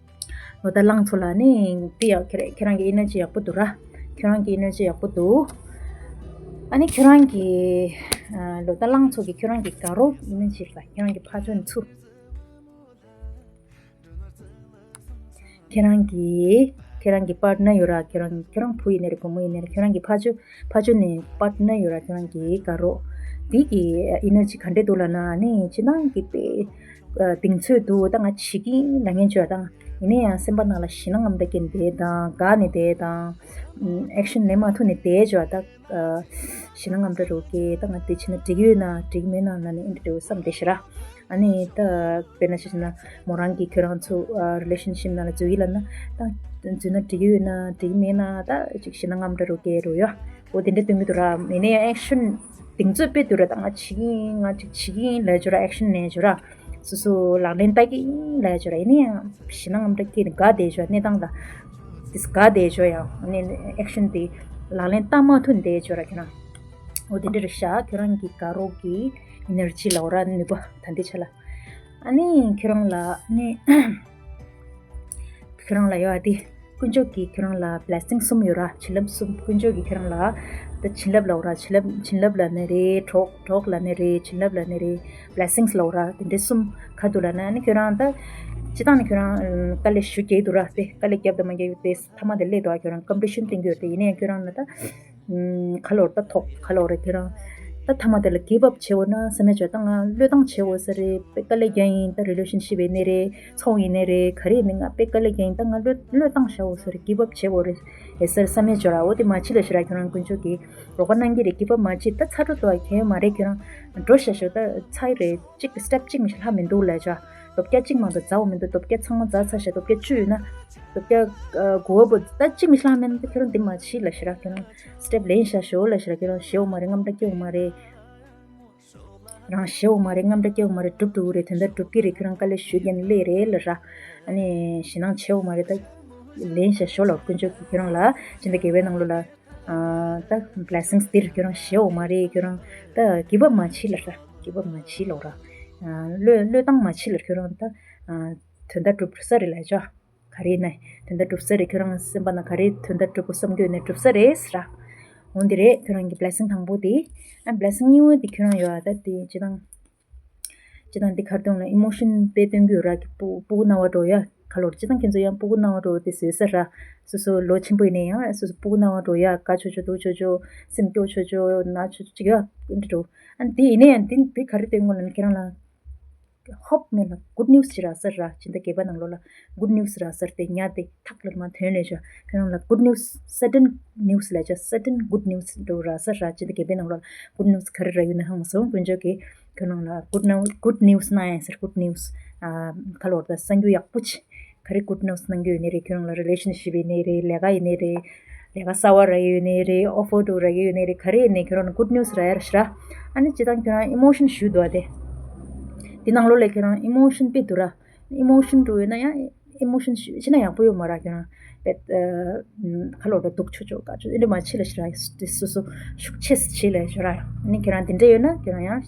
ལོ་ད་རླངས་ཚོ་ལ་ནི་དེ་ཡང་ཁྱེད་རང་ཁྱེད་རང་གི་energy་ཡག་པོ་འདུག་ར། ཁྱོད་རང་གི་energy་ཡག་པོ་འདུག་ཨ་ནི་ཁྱོད་རང་གི་ཨ་ལོ་ད་རླངས་ཚོ་གི་ཁྱོད་རང་གི་དགའ་རོགས་energy་ལ་ཁྱོད་རང་གི་ཕ་ཆོས་ཚུ། ཁྱེད་རང་གི་ཁྱེད་རང་གི་partner་ཡོད་ར། ཁྱེད་རང་ཁྱེད་རང་བུ་ཡིན་ནའི་རེད། བུ་མོ་ཡིན་ནའི་རེད། ཁྱེད་རང་གི་ཕ་ཆོས་ཕ་ཆོས་ནས་partner་ཡོད་ར། ཁྱེད་རང་གི་དགའ་རོགས་དེ་གི་energy་ག་འདྲས་འདུག་ལབ་ན་ནི་སྤྱིར་བཏང་གི་དཔེ་གདེང་ཚོད་འདུག་ད་ང་བྱེད་ཀྱིན་ལབ་མཁན་བྱོས་དང་། ཡིན་ན་ཡང་སེམས་པ་ནང་ལ་ཞེད་སྣང་ངམ་འདྲ་སྐྱེས་བསྡད་དང་དགའ་ནས་བསྡད་དང་action་ལེན་མ་ཐུབ་ནས་བསྡད་བྱོས་ད། ཞེད་སྣང་ངམ་འདྲ་རུ་སྐྱེས་ད་ང་དེ་བྱས་ན་འགྲིག་ཡོད་ན་འགྲིག་མེད་ན་ལབ་ནས་ཨེ་འདྲ་འདྲ་བསམ་བསྡད་ཤི་ར། ཨ་ནི་ད་དཔེར་ན་ཆ་བཞག་ན་མོ་རང་གིས་ཁྱོད་རང་ཚོ་relationship་ནང་ལ་འཛུལ་ཡིན་ལབ་ན་ད་འཛུལ་ན་འགྲིག་ཡོད་ན་འགྲིག་མེད་ན་ད་ཅིག་ཞེད་སྣང་ངམ་འདྲ་རུ་སྐྱེས་རུ་ཡོད། འོ་དེ་འདྲ་སྟོན་གྱི་འདུག་ར། ཡིན་ན་ཡང་action་གདེང་ཚོད་དཔེ་འདུག་ར། ད་ང་བྱེད་ཀྱི་ཡིན་ང་ཅིག་བྱེད་ཀྱི་ཡིན་ལབ་བྱོས་ར། action་ལེན་བྱོས་ར། སོ་སོ་ལག་ལེན་བསྟར་གྱི་ཡིན་ལབ་བྱོས་ར། ཡིན་ན་ཡང་ཞེད་སྣང་ངམ་འདྲ་སྐྱེས་ནས་དགའ་བསྡད་བྱོས། གནས་སྟངས་ལ་དེས་དགའ་བསྡད་བྱོས་ཡང་ཨ་ནི་action་དེ་ལག་ལེན་བསྟར་མ་ཐུབ་བསྡད་བྱོས་ར་ཁྱོད་རང་། འོ་དེ་འདྲ་རེད་ཤག་ཁྱོད་རང་གི་དགའ་རོགས་ཀྱི་energy་ལབ་ར་ནུས་པ་ད་འདི་ཆ་ལ། ཨ་ནི་ཁྱོད་རང་ལ་ཨ་ནི་ཁྱོད་རང་ལ་ཡོད་ཨ་དེ། དཀོན་མཆོག་གིས་ཁྱོད་རང་ལ་blessing་གསུམ་ཡོད་ར། བྱིན་རླབས་གསུམ། དཀོན་མཆོག་གིས་ཁྱོད་རང་ལ་ད་བྱིན་རླབས་ལབ་ར། བྱིན་རླབས་བྱིན་རླབས་ལབ་ནི་རེད། གྲོགས་གྲོགས་ལབ་ནི་རེད། བྱིན་རླབས་ལབ་ནི་རེད། blessings་ལབ་ར། དེ་འདྲའི་གསུམ་ག་འདུག་ལབ་ན་ཨ་ནི་ཁྱོད་རང་ད་སྤྱིར་བཏང་ནི་ཁྱོད་རང་དཀའ་ལས་ཞེ་པོ་རྒྱག་གི་འདུག་ར། དེ་དཀའ་ལས་བརྒྱབ་དང་མ་བརྒྱབ་དེ་མཐའ་མ་དེ་སླེབས་འདུག་ཨ། ཁྱོད་རང་competition་བསྟན་གྱི་ཡོད་དེ། ཡིན་ན་ཡང་ཁྱོད་རང་ལ་ད་ཨམ་ག་ལོར་ད་ཐོག་ག་ལོར་རེད་ཁྱོད་རང་། ད་མཐའ་མ་དེ་ལ་give up་བྱེད་འོ་ན་བསམ་ཡ་བྱོས། ད་ང་བློས་བཏང་བྱེད་འོ་ས་རེད། དཔེ་དཀའ་ལས་རྒྱག་ཡིན། ད་relationship་ཡིན་ནའི་རེད། ཚོང་ཡིན་ནའི་རེད། ག་རེ་ཡིན་ནའི་ང་དཔེ་དཀའ་ལས་རྒྱག་ཡིན། ད་ང་བློས་བློས་བཏང་བྱ་འོ་ས་རེད། give up་བྱེད་འོ་རེད་ཨེ་ཟེར་བསམ་ཡ་བྱོས་ར། འོ་དེ་མ་བྱེད་ལབ་ཞེ་དྲག་ཁྱོད་རང་དཀོན་མཆོག་གིས་རོགས་པ་གནང་གི་རེད། give up་མ་བྱེད། ད་ཚ་དྲོད་དུ་གལ་མ་རེད། ཁྱོད་རང་འགྲོ་ཤ་ཤོ་ད་ཚ་ཡི་རེད། གཅིག་གི་step་གཅིག་མི་ཤ་ལྷག་མི་འདུག་ལབ་བྱ། སྟོབས་རྒྱལ་གཅིག་མང་དུ་འཛའ་བོ་མི་འདུག་སྟོབས་རྒྱལ་ཚང་མ་འཛའ་ཚ་ཤ། སྟོབས་རྒྱལ་བཅུ་ཡོད་ན་སྟོབས་རྒྱལ་ཨ་དགུ་བ་པོ་ད་གཅིག་མི་ཤ་ལྷག་མེད་ན་ད་ཁྱོད་རང་འདི་མ་བྱེད་ལབ་ཞེ་དྲག་ཁྱོད་རང་step་ལེན་ཤ་ཤོ་ལབ་ཞེ་དྲག་ཁྱོད་རང་ཞེ་འོ་མ་རེད། རྔམ་དྲག་སྐྱེ་འོ་མ་རེད། རང་ཞེ་འོ་མ་རེད། རྔམ་དྲག་སྐྱེ་འོ་མ་རེད། འགྲུབ་འགྲོ་གི་རེད། དོན་དག་འགྲུབ་ཀྱི་རེད། ཁྱོད་རང་དཀའ་ལས་ཞུ་རྒྱུ་ནི་ལས་རེད་ལབ་ར། ཨ་ནི་ཞེད་སྣང་བྱེད་འོ་མ་རེད། ད་ལེན་ཤ་ཤོ་ལབ། དཀོན་མཆོག་གིས་ཁྱོད་རང་ལ་སྤྱི་ཟླ་བརྒྱད་པའི་ནང་ལོགས་ལ་ཨ་ད་blessings་འདིར་ཁྱོད་རང་ཞེད་འོ་མ་རེད། ཁྱོད་རང་ད་give up་མ་བྱེད་ལབ་ར། give up་མ་བྱེད་ལབ་ར། ཨ་བློས་བློས་བཏང་མ་བྱེད་ལབ། ཁྱོད་རང་ད་ཨ་དོན་དག་འགྲུབ་ས་རེད་ལབ་ཅོ། ག་རེ་ཡིན་ནའི་དོན་དག་འགྲུབ་ས་རེད། ཁྱོད་རང་སེམས་པ་ནང་ག་རེ་དོན་དག་འགྲུབ་དགོས་བསམ་གྱི་ཡོད་ནའི་འགྲུབ་ས་རེད་ཟེར་ར། འོ་འདི་རེད་ཁྱོད་རང་གི་blessing་དང་པོ་དེ། ཨ་blessing་གཉིས་པ་དེ་ཁྱོད་རང་ཡོད་ཨ། ད་དེ་སྤྱིར་བཏང་སྤྱིར་བཏང་དེ་ག་རེ་གཏོང་ལ་emotion་དཔེ་སྟོན་གྱི་ཡོད་ར། ཕྲུ་གུ་སྤྲང་པོ་འདྲ་བོ་ཡ་ག་ལོར་སྤྱིར་བཏང་ཁྱེད་ཚོ་ཡང་ཕྲུ་གུ་སྤྲང་པོ་འདྲ་བོ་དེ་བཟོས་ས་ར། སོ་སོ་ལོ་ཆེན་པོ་ཡིན་ནའི་ཡང་སོ་སོ་ཕྲུ་གུ་སྤྲང་པོ་འདྲ་བོ་ཡ་དགའ་ཆོག་ཆོག་སྡུག་ཆོག་ཆོག་སེམས་སྐྱོ་ཆོག་ཆོག་ན་ཆོག་ཆོག་ཅིག་ཡ་འདྲ་འདྲ་བོ། ཨ་དེ་ཡིན་ནའི་ཡང་དེ་དེ་ག་རེ་སྟོན་དགོས་ལབ་ན་ཁྱེད་རང་ལ་hope་མེད་ལ་good news་ཅིག་རག་ས་ར། སྤྱི་ཟླ་བརྒྱད་པ་ནང་ལོགས་ལ་good news་རག་ས་ར། དེ་ཉལ་ཏེ་ཐག་ལ་མ་ཐོན་ལས་བྱ། ཁྱོད་རང་ལ་good news sudden news་ལས་བྱ་sudden good news་འགྲོ་རག་ས་ར། སྤྱི་ཟླ་བརྒྱད་པའི་ནང་ལོགས་ལ་good news་ག་རེ་རག་ཡོད་ན་ཧང་སོང་། དཀོན་མཆོག་གིས་ཁྱོད་རང་ལ་good news good news་གནང་ཡ་ཟེར། good news་ཨ་ག་ལོར་ད་གསར་འགྱུར་ཡག་པོ་ཅིག་ག་རེ་good news་གནང་གི་ཡོད་ནའི་རེད། ཁྱོད་རང་ལ་relationship་ཡིན་ནའི་རེད། ལས་ཀ་ཡིན་ནའི་རེད། ལས་ཀ་གསར་པ་རག་གི་ཡོད་ནའི་རེད། offer་འདྲ་རག་གི་ཡོད་ནའི་རེད། ག་རེ་ཡིན་ནའི་ཁྱོད་རང་ལ་good news་རག་ཡ་རེད་ཤག་ཨ་ནི་སྤྱིར་བཏང་ཁྱོད་རང་emotion་ཞུ་འདུག་ཨ། དེ་དེ་ནང་ལོགས་ལ་ཁྱོད་རང་emotion་དཔེ་འདུག་ར། emotion་འདྲ་ཡོད་ན་ཡང་emotion་ཞུ་ཕྱིན་ན་ཡག་པོ་ཡོད་མ་རེད། ཁྱོད་རང་དཔེ་ཨ་ག་ལོར་ད་སྡུག་ཆོག་ཆོག་དགའ་ཆོག་ཨེ་འདྲ་མ་བྱེད་ལབ་ཞེ་དྲག་དེ་སོ་སོ་ཤུགས་ཆེ་ཙམ་བྱེད་ལབ་ཞེ་དྲག་ཨ་ནི་ཁྱོད་རང་དེ་འདྲ་ཡོད་ན་ཁྱོད་རང་ཡང་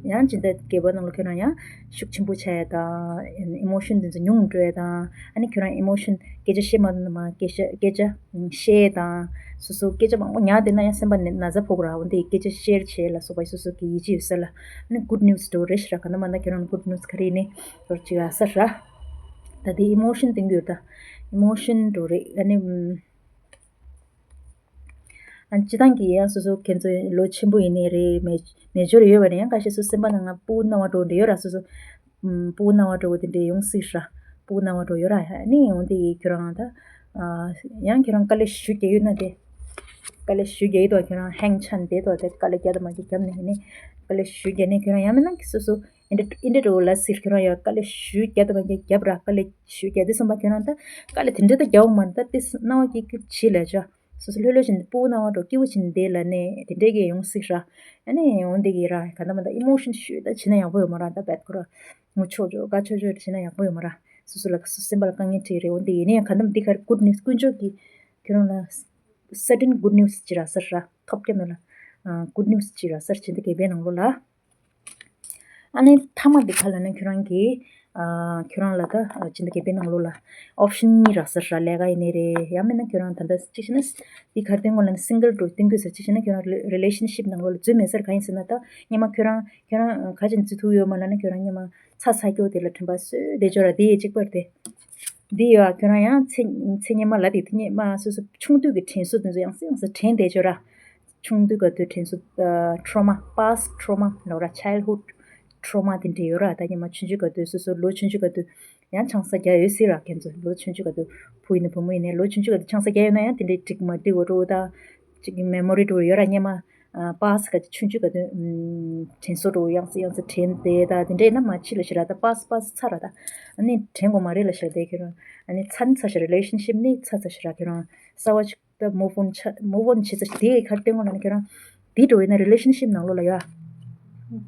ཡང་སྦྱིན་བདག་སྒེར་པ་ནང་ལ་ཁྱོད་རང་ཡང་ཤུགས་ཆེན་པོ་ཆགས་ཡ་དང་ཨི་མོ་ཤན་དེ་ཚོ་ཉུང་འགྲོ་ཡ་དང་ཨ་ནི་ཁྱོད་རང་ཨི་མོ་ཤན་སྐད་ཆ་བཤད་མ་ཐུབ་ན་མ་སྐད་ཆ་སྐད་ཆ་བཤད་ཡ་དང་སོ་སོ་སྐད་ཆ་མང་པོ་ཉར་བསྡད་ན་ཡང་སེམས་པ་ན་ན་ཚ་ཕོག་ར། འོ་འདི་སྐད་ཆ་ཤེར་བྱེད་ལ་སོགས་པ་སོ་སོ་གི་ཡིད་ཆེས་ཡོད་ས་ལ་ཨ་ནི་གུད་ནིའུ་སི་འགྲོ་རེད་ཤི་ར། ག་ན་མ་ན་ཁྱོད་རང་གུད་ནིའུ་སི་ག་རེ་ཡིན་ནི་འགྲོ་ཅིག་ཡ་ས་ར། ད་དེ་ཨི་མོ་ཤན་སྟེང་གི་ཡོད་ད། ཨི་མོ་ཤན་འགྲོ་རེད། ཨ་ནི་ཨ་སྤྱི་བཏང་གི་ཡང་སོ་སོ་ཁྱེད་ཚོ་ལོ་ཆེན་པོ་ཡིན་ནའི་རེད། མེ་མེ་ཇོར་ཡོད་པ་ནས་ཡང་ཁ་ཤས་སོ་སེམས་པ་ནང་ང་སྤུ་གུ་ན་བ་འགྲོ་འདྲ་ཡོད་ར། སོ་སོ་ཨམ་སྤུ་གུ་ན་བ་འགྲོ་བ་དེ་འདྲ་ཡོང་སྲིད་ར། སྤུ་གུ་ན་བ་འགྲོ་ཡོད་ར། ཨ་ནི་འོན་ཏེ་ཁྱོད་རང་ད་ཨ་ཡང་ཁྱོད་རང་དཀའ་ལས་ཞུ་རྒྱུ་ཡོད་ན་དེ་དཀའ་ལས་ཞུ་རྒྱུ་ཡོད་དོ། ཁྱོད་རང་ཧེང་ཆན་དེ་དོ་དེ་དཀའ་ལས་རྒྱག་ད་མ་རྒྱག་རྒྱབ་ནས་ནི་དཀའ་ལས་ཞུ་རྒྱུ་ནས་ཁྱོད་རང་ཡང་མིན་ན་སོ་སོ་ཨིན་ཏྲ་ཨིན་ཏྲ་འགྲོ་ལ་སྲིད། ཁྱོད་རང་ཡང་དཀའ་ལས་ཞུ་རྒྱག་ད་མ་རྒྱག་རྒྱབ་ར། དཀའ་ལས་ཞུ་རྒྱག་དེ་བསམ་པ་ཁྱོད་རང་ད་དཀའ་ལས་དེ་འདྲ་ད་རྒྱག་འོང་མ་ད་དེ་སྣང་བ་སྐྱིད་སྐྱིད་བྱེད་ལ་ཅོ། སོ་སོ་ལྷོད་ལྷོད་བྱས་ནས་སྤུ་གུ་ན་བ་འགྲོ་སྐྱིད་པོ་བྱས་ནས་བསྡད་ལ་ནས་དེ་འདྲས་ཀྱི་ཡོང་སྲིད་ར། ཨ་ནི་འོན་ཏེ་གི་ར་ག་ད་མ་ད་ཨི་མོ་ཤན་ཞུ་ད་བྱེད་ན་ཡག་པོ་ཡོད་མ་ར། ད་བད་ཁོ་ར་ངུ་ཆོག་ཆོག་དགའ་ཆོག་ཆོག་བྱེད་ན་ཡག་པོ་ཡོད་མ་ར། སོ་སོ་ལ་སོ་སེམས་པ་ལ་དཀའ་ངལ་འཕྲད་རེད། འོན་ཏེ་ཡིན་ནའི་ག་ད་མ་འདི་གར་གུད་ནིའུ་སི་དཀོན་མཆོག་གི་ཁྱོད་རང་ལ་སར་ཊན་གུད་ནིའུ་སི་ཅིག་ར་སར་ར་ཐོབ་ཀྱ་མེད་ལ་གུད་ནིའུ་སི་ཅིག་ར་སར་ཊན་དེ་གའི་བའི་ནང་ལོགས་ལ། ཨ་ནི་མཐའ་མ་འདི་ག་ལ་ན་ཁྱོད་རང་གི་ཨ་ཁྱོད་རང་ལ་ད་ཨ་སྦྱིན་བདག་སྒེར་པའི་ནང་ལོགས་ལ་ཨོབ་ཤན་གཉིས་རག་ས་ར། ལས་ཀ་ཡིན་ནའི་རེད། ཡང་མིན་ན་ཁྱོད་རང་ད་ལྟ་གཅིག་བྱས་ན་འདི་གར་སྟོན་དགོས་ལ་ནི་སིང་གལ་འགྲོ་སྟོན་དགོས་ཟེར། གཅིག་བྱས་ན་ཁྱོད་རང་རི་ལེ་ཤན་ཤིབ་ནང་ལོགས་ལ་འཛུལ་མེད་ས་ར། གང་ཡིན་ཟེར་ན་ད་སྔོན་མ་ཁྱོད་རང་ཁྱོད་རང་ག་ཅིག་འཛུལ་ཐུབ་ཡོད་མ་ན་ནི་ཁྱོད་རང་སྔོན་མ་ཚ་ཚ་སྐྱོ་དེ་ལ་དྲན་པ་གསོས་བསྡད་ཆོག་ར། དེ་ཡི་གཅིག་པར་དེ་འདི་ཡོད། ཁྱོད་རང་ཡང་ཚེ་ཚེ་སྔོན་མ་ལ་དེ་དེ་སྔོན་མ་སོ་སོ་ཆུང་དུས་ཀྱི་དྲན་གསོ་དེ་ཚོ་ཡང་སེ་ཡང་སེ་དྲན་བསྡད་ཆོག་ར། ཆུང་དུས་ག་དུས་དྲན་གསོ་ཨ་trauma, past trauma ལབ་ར། childhood trauma དེ་འདྲ་ཡོད་ར། ད་ཉི་མ་ཆུང་ཆུང་ག་དུས་སོ་སོ་ལོ་ཆུང་ཆུང་ག་དུས་ཡང་ཆང་ས་རྒྱག་ཡོད་སྲིད་ར། ཁྱེད་ཚོ་ལོ་ཆུང་ཆུང་ག་དུས་བུ་ཡིན་ན་བུ་མོ་ཡིན་ནའི་ལོ་ཆུང་ཆུང་ག་དུས་ཆང་ས་རྒྱག་ཡོད་ན་ཡང་དེ་འདྲའི་འགྲིག་མ་འགྲིག་འོ་འགྲོ་ད་ཅིག་མེ་མོ་རི་འགྲོ་ཡོད་ར། སྔོན་མ་ཨ་past ག་ཆུང་ཆུང་ག་དུས་ཨམ་དྲན་གསོ་འགྲོ་ཡང་སེ་ཡང་སེ་དྲན་དེ་ད་དེ་འདྲ་ཡིན་ན་མ་ཕྱི་ལ་ཤི་ར། ད་past past ཚར་ར། ད་ཨ་ནི་དྲན་དགོས་མ་རེད་ལ་ཤི་ར། དེ་ཁྱེད་རང་ཨ་ནི་ཚར་ནི་ཚར་ཤི་ར། relationship ནི་ཚར་ཚར་ཤི་ར། ཁྱེད་རང་གསར་བ་ཅིག་ད་move on ཆ་move on བྱེད་ཚར་དེ་གར་བསྟན་དགོས་ལ་ནི་ཁྱོད་རང་དེ་འགྲོ་ཡིན་ན་relationship ནང་ལོགས་ལ་ཡ།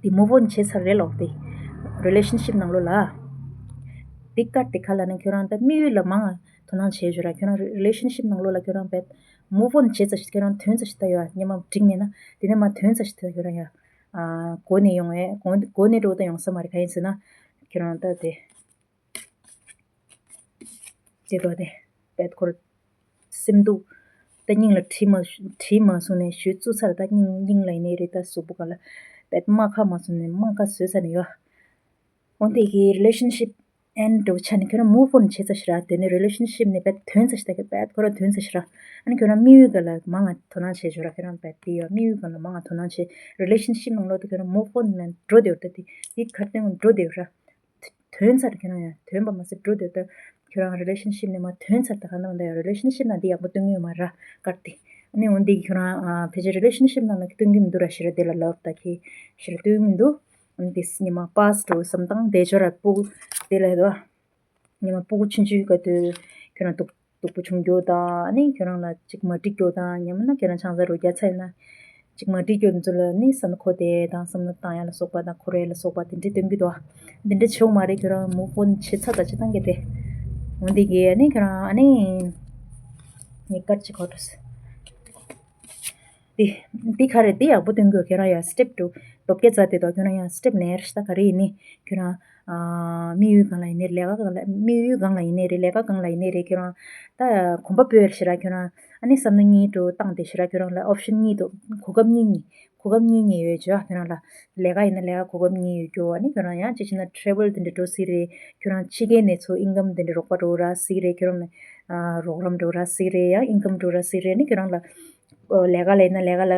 དེ་move on བྱེད་ཚར་རེད་ལོག་དེ་relationship ནང་ལོགས་ལ། དེ་གར་དེ་ག་ལ་ནི་ཁྱོད་རང་ད་དམིགས་ཡུལ་ལ་མང་ང་དོ་སྣང་བྱེད་བརྗོད་ར། ཁྱོད་རང་relationship ནང་ལོགས་ལ་ཁྱོད་རང་བེད་move on བྱེད་ཚར་ཞིག་ཁྱོད་རང་ཐོན་ཚར་ཞིག་ད་ཡ་སྔོན་མ་འགྲིག་མེད་ན་དེ་ནས་མ་ཐོན་ཚར་ཞིག་ད་ཁྱོད་རང་ཡ། ཨ་གོ་ནས་ཡོང་ངས་གོ་གོ་ནས་འགྲོ་ད་ཡོང་ས་མ་རེད། ག་ཡིན་ཟེར་ན་ཁྱོད་རང་ད་དེ། དེ་དོ་དེ་བེད་ཁོར་སེམས་སྡུག་ད་སྙིང་ལ་དྲི་མ་དྲི་མ་བཟུང་ནས་ཞུ་བཙུགས་ཚར། ད་སྙིང་སྙིང་ལ་ཡིན་ནའི་རེད། ད་གཟུགས་པོ་ག་ལ་བེད་རྨ་ཁ་མ་བཟུང་ནས་རྨ་ཁ་བཟོས་ཚར་ནས་ཡོད། འོན་ཏེ་གི་relationship end འགྲོ་ཆ་ནས་ཁྱོད་རང་move on བྱེད་ཚར་ཤི་ར། དེ་ནས་relationship ནས་བེད་ཐོན་ཚར་ཤི་ད་གི་བེད་ཁོ་རང་ཐོན་ཚར་ཤི་ར། ཨ་ནི་ཁྱོད་རང་དམིགས་ཡུལ་ག་ལ་མང་ང་དོ་སྣང་བྱེད་ཤི་ར། ཁྱོད་རང་བེད་དེ་ཡོད་དམིགས་ཡུལ་ག་ལ་མང་ང་དོ་སྣང་བྱེད། relationship ནང་ལོགས་དེ་ཁྱོད་རང་move on ནས་འགྲོ་དེ་ཡོད་ད་དེ་དེ་གར་སྟོན་འགྲོ་དེ་ཡོད་ར། ཐོན་ཚར་ཁྱོད་རང་ཡང་ཐོན་པ་མ་ཟད་འགྲོ་དེ་ལྟ་ཁྱོད་རང་relationship ནས་མ་ཐོན་ཚར་ད་ག་ནང་ད་ཡང་relationship ནང་འདི་ཡག་པོ་སྟོན་གི་ཡོད་མ་ར་ཀར་ཏེ། ཨ་ནི་འོན་ཏེ་ཁྱོད་རང་ཨ་ཕལ་ཆེར་relationship ནང་ལ་སྟོན་གི་མི་འདུག་ར། ཤི་ར་དེ་ལ་love ད་ཁྱི་ཤི་ར་སྟོན་གི་མི་འདུག་ཨ་ནི་དེ་ཉི་མ་past འགྲོ་བསམ་སྟངས་དེ་ཆོ་ར་སྤུ་གུ་དེ་ལ་ཡོད་ཉི་མ་སྤུ་གུ་ཆུང་ཆུང་ག་དུས་ཁྱོད་རང་སྡུག་སྡུག་པོ་བྱུང་རྒྱུ་དང་ཨ་ནི་ཁྱོད་རང་ལ་ཅིག་མ་འགྲིག་རྒྱུ་དང་ཉི་མ་ན་ཁྱོད་རང་ཆང་ས་རུ་རྒྱག་ཚར་ཡིན་ན། ཅིག་མ་འགྲིག་རྒྱུ་ཚོ་ལ་ནི་བསམ་ན་ཁོ་དེ་དང་བསམ་ན་བཏང་ཡ་ལ་སོགས་པ་དང་ཁོ་རེ་ལ་སོགས་པ་དེ་འདྲའི་སྟོན་གི་འདུག་འདི་འདྲ་བྱུང་མ་རེད། ཁྱོད་རང་move on བྱེད་ཚར་ད་ཅི་བཏང་གི་དེ། འོན་ཏེ་གི་ཨ་ནི་ཁྱོད་རང་ཨ་ནི་ངས་ཀར་ཅིག་གོ་འགྲོ་སི། འདི་འདི་ག་རེ་འདི་ཡག་པོ་སྟོན་དགོས། ཁྱོད་རང་ཡང་step འགྲོ་རྡོ་བརྒྱ་རྩ་དེ་དང་ཁྱོད་རང་ཡང་step ནས་ར་ཤི་ད་ག་རེ་ཡིན་ནི་ཁྱོད་རང་དམིགས་ཡུལ་གང་ལ་ཡིན་ནི་ལས་ཀ་གང་ལ་དམིགས་ཡུལ་གང་ལ་ཡིན་ནི་རེད། ལས་ཀ་གང་ལ་ཡིན་ནི་རེད། ཁྱོད་རང་ད་གོམ་པ་སྤོས་ར་ཤི་ར། ཁྱོད་རང་ཨ་ནི་བསམ་བློ་གཉིས་འགྲོ་བཏང་དེ་ཤི་ར། ཁྱོད་རང་ལ་option གཉིས་འདུག་གོ་སྐབས་གཉིས་གཉིས་གོ་སྐབས་གཉིས་གཉིས་ཡོད་བྱོས། ཁྱོད་རང་ལ་ལས་ཀ་ཡིན་ན་ལས་ཀ་གོ་སྐབས་གཉིས་ཡོད་རྒྱུ། ཨ་ནི་ཁྱོད་རང་ཡང་གཅིག་བྱས་ན་travel དེ་འདྲ་འགྲོ་སྲིད་རེད། ཁྱོད་རང་ཕྱི་རྒྱལ་ནས་ཚུར་income དེ་འདྲ་རོགས་པ་འགྲོ་ར་སྲིད་རེད། ཁྱོད་རང་ལ་རོགས་རམ་འགྲོ་ར་སྲིད་རེད། ཡང་income འགྲོ་ར་སྲིད་རེད། ཨ་ནི་ཁྱོད་རང་ལ་ལས་ཀ་ལ་ཡིན་ན་ལས་ཀ་ལ།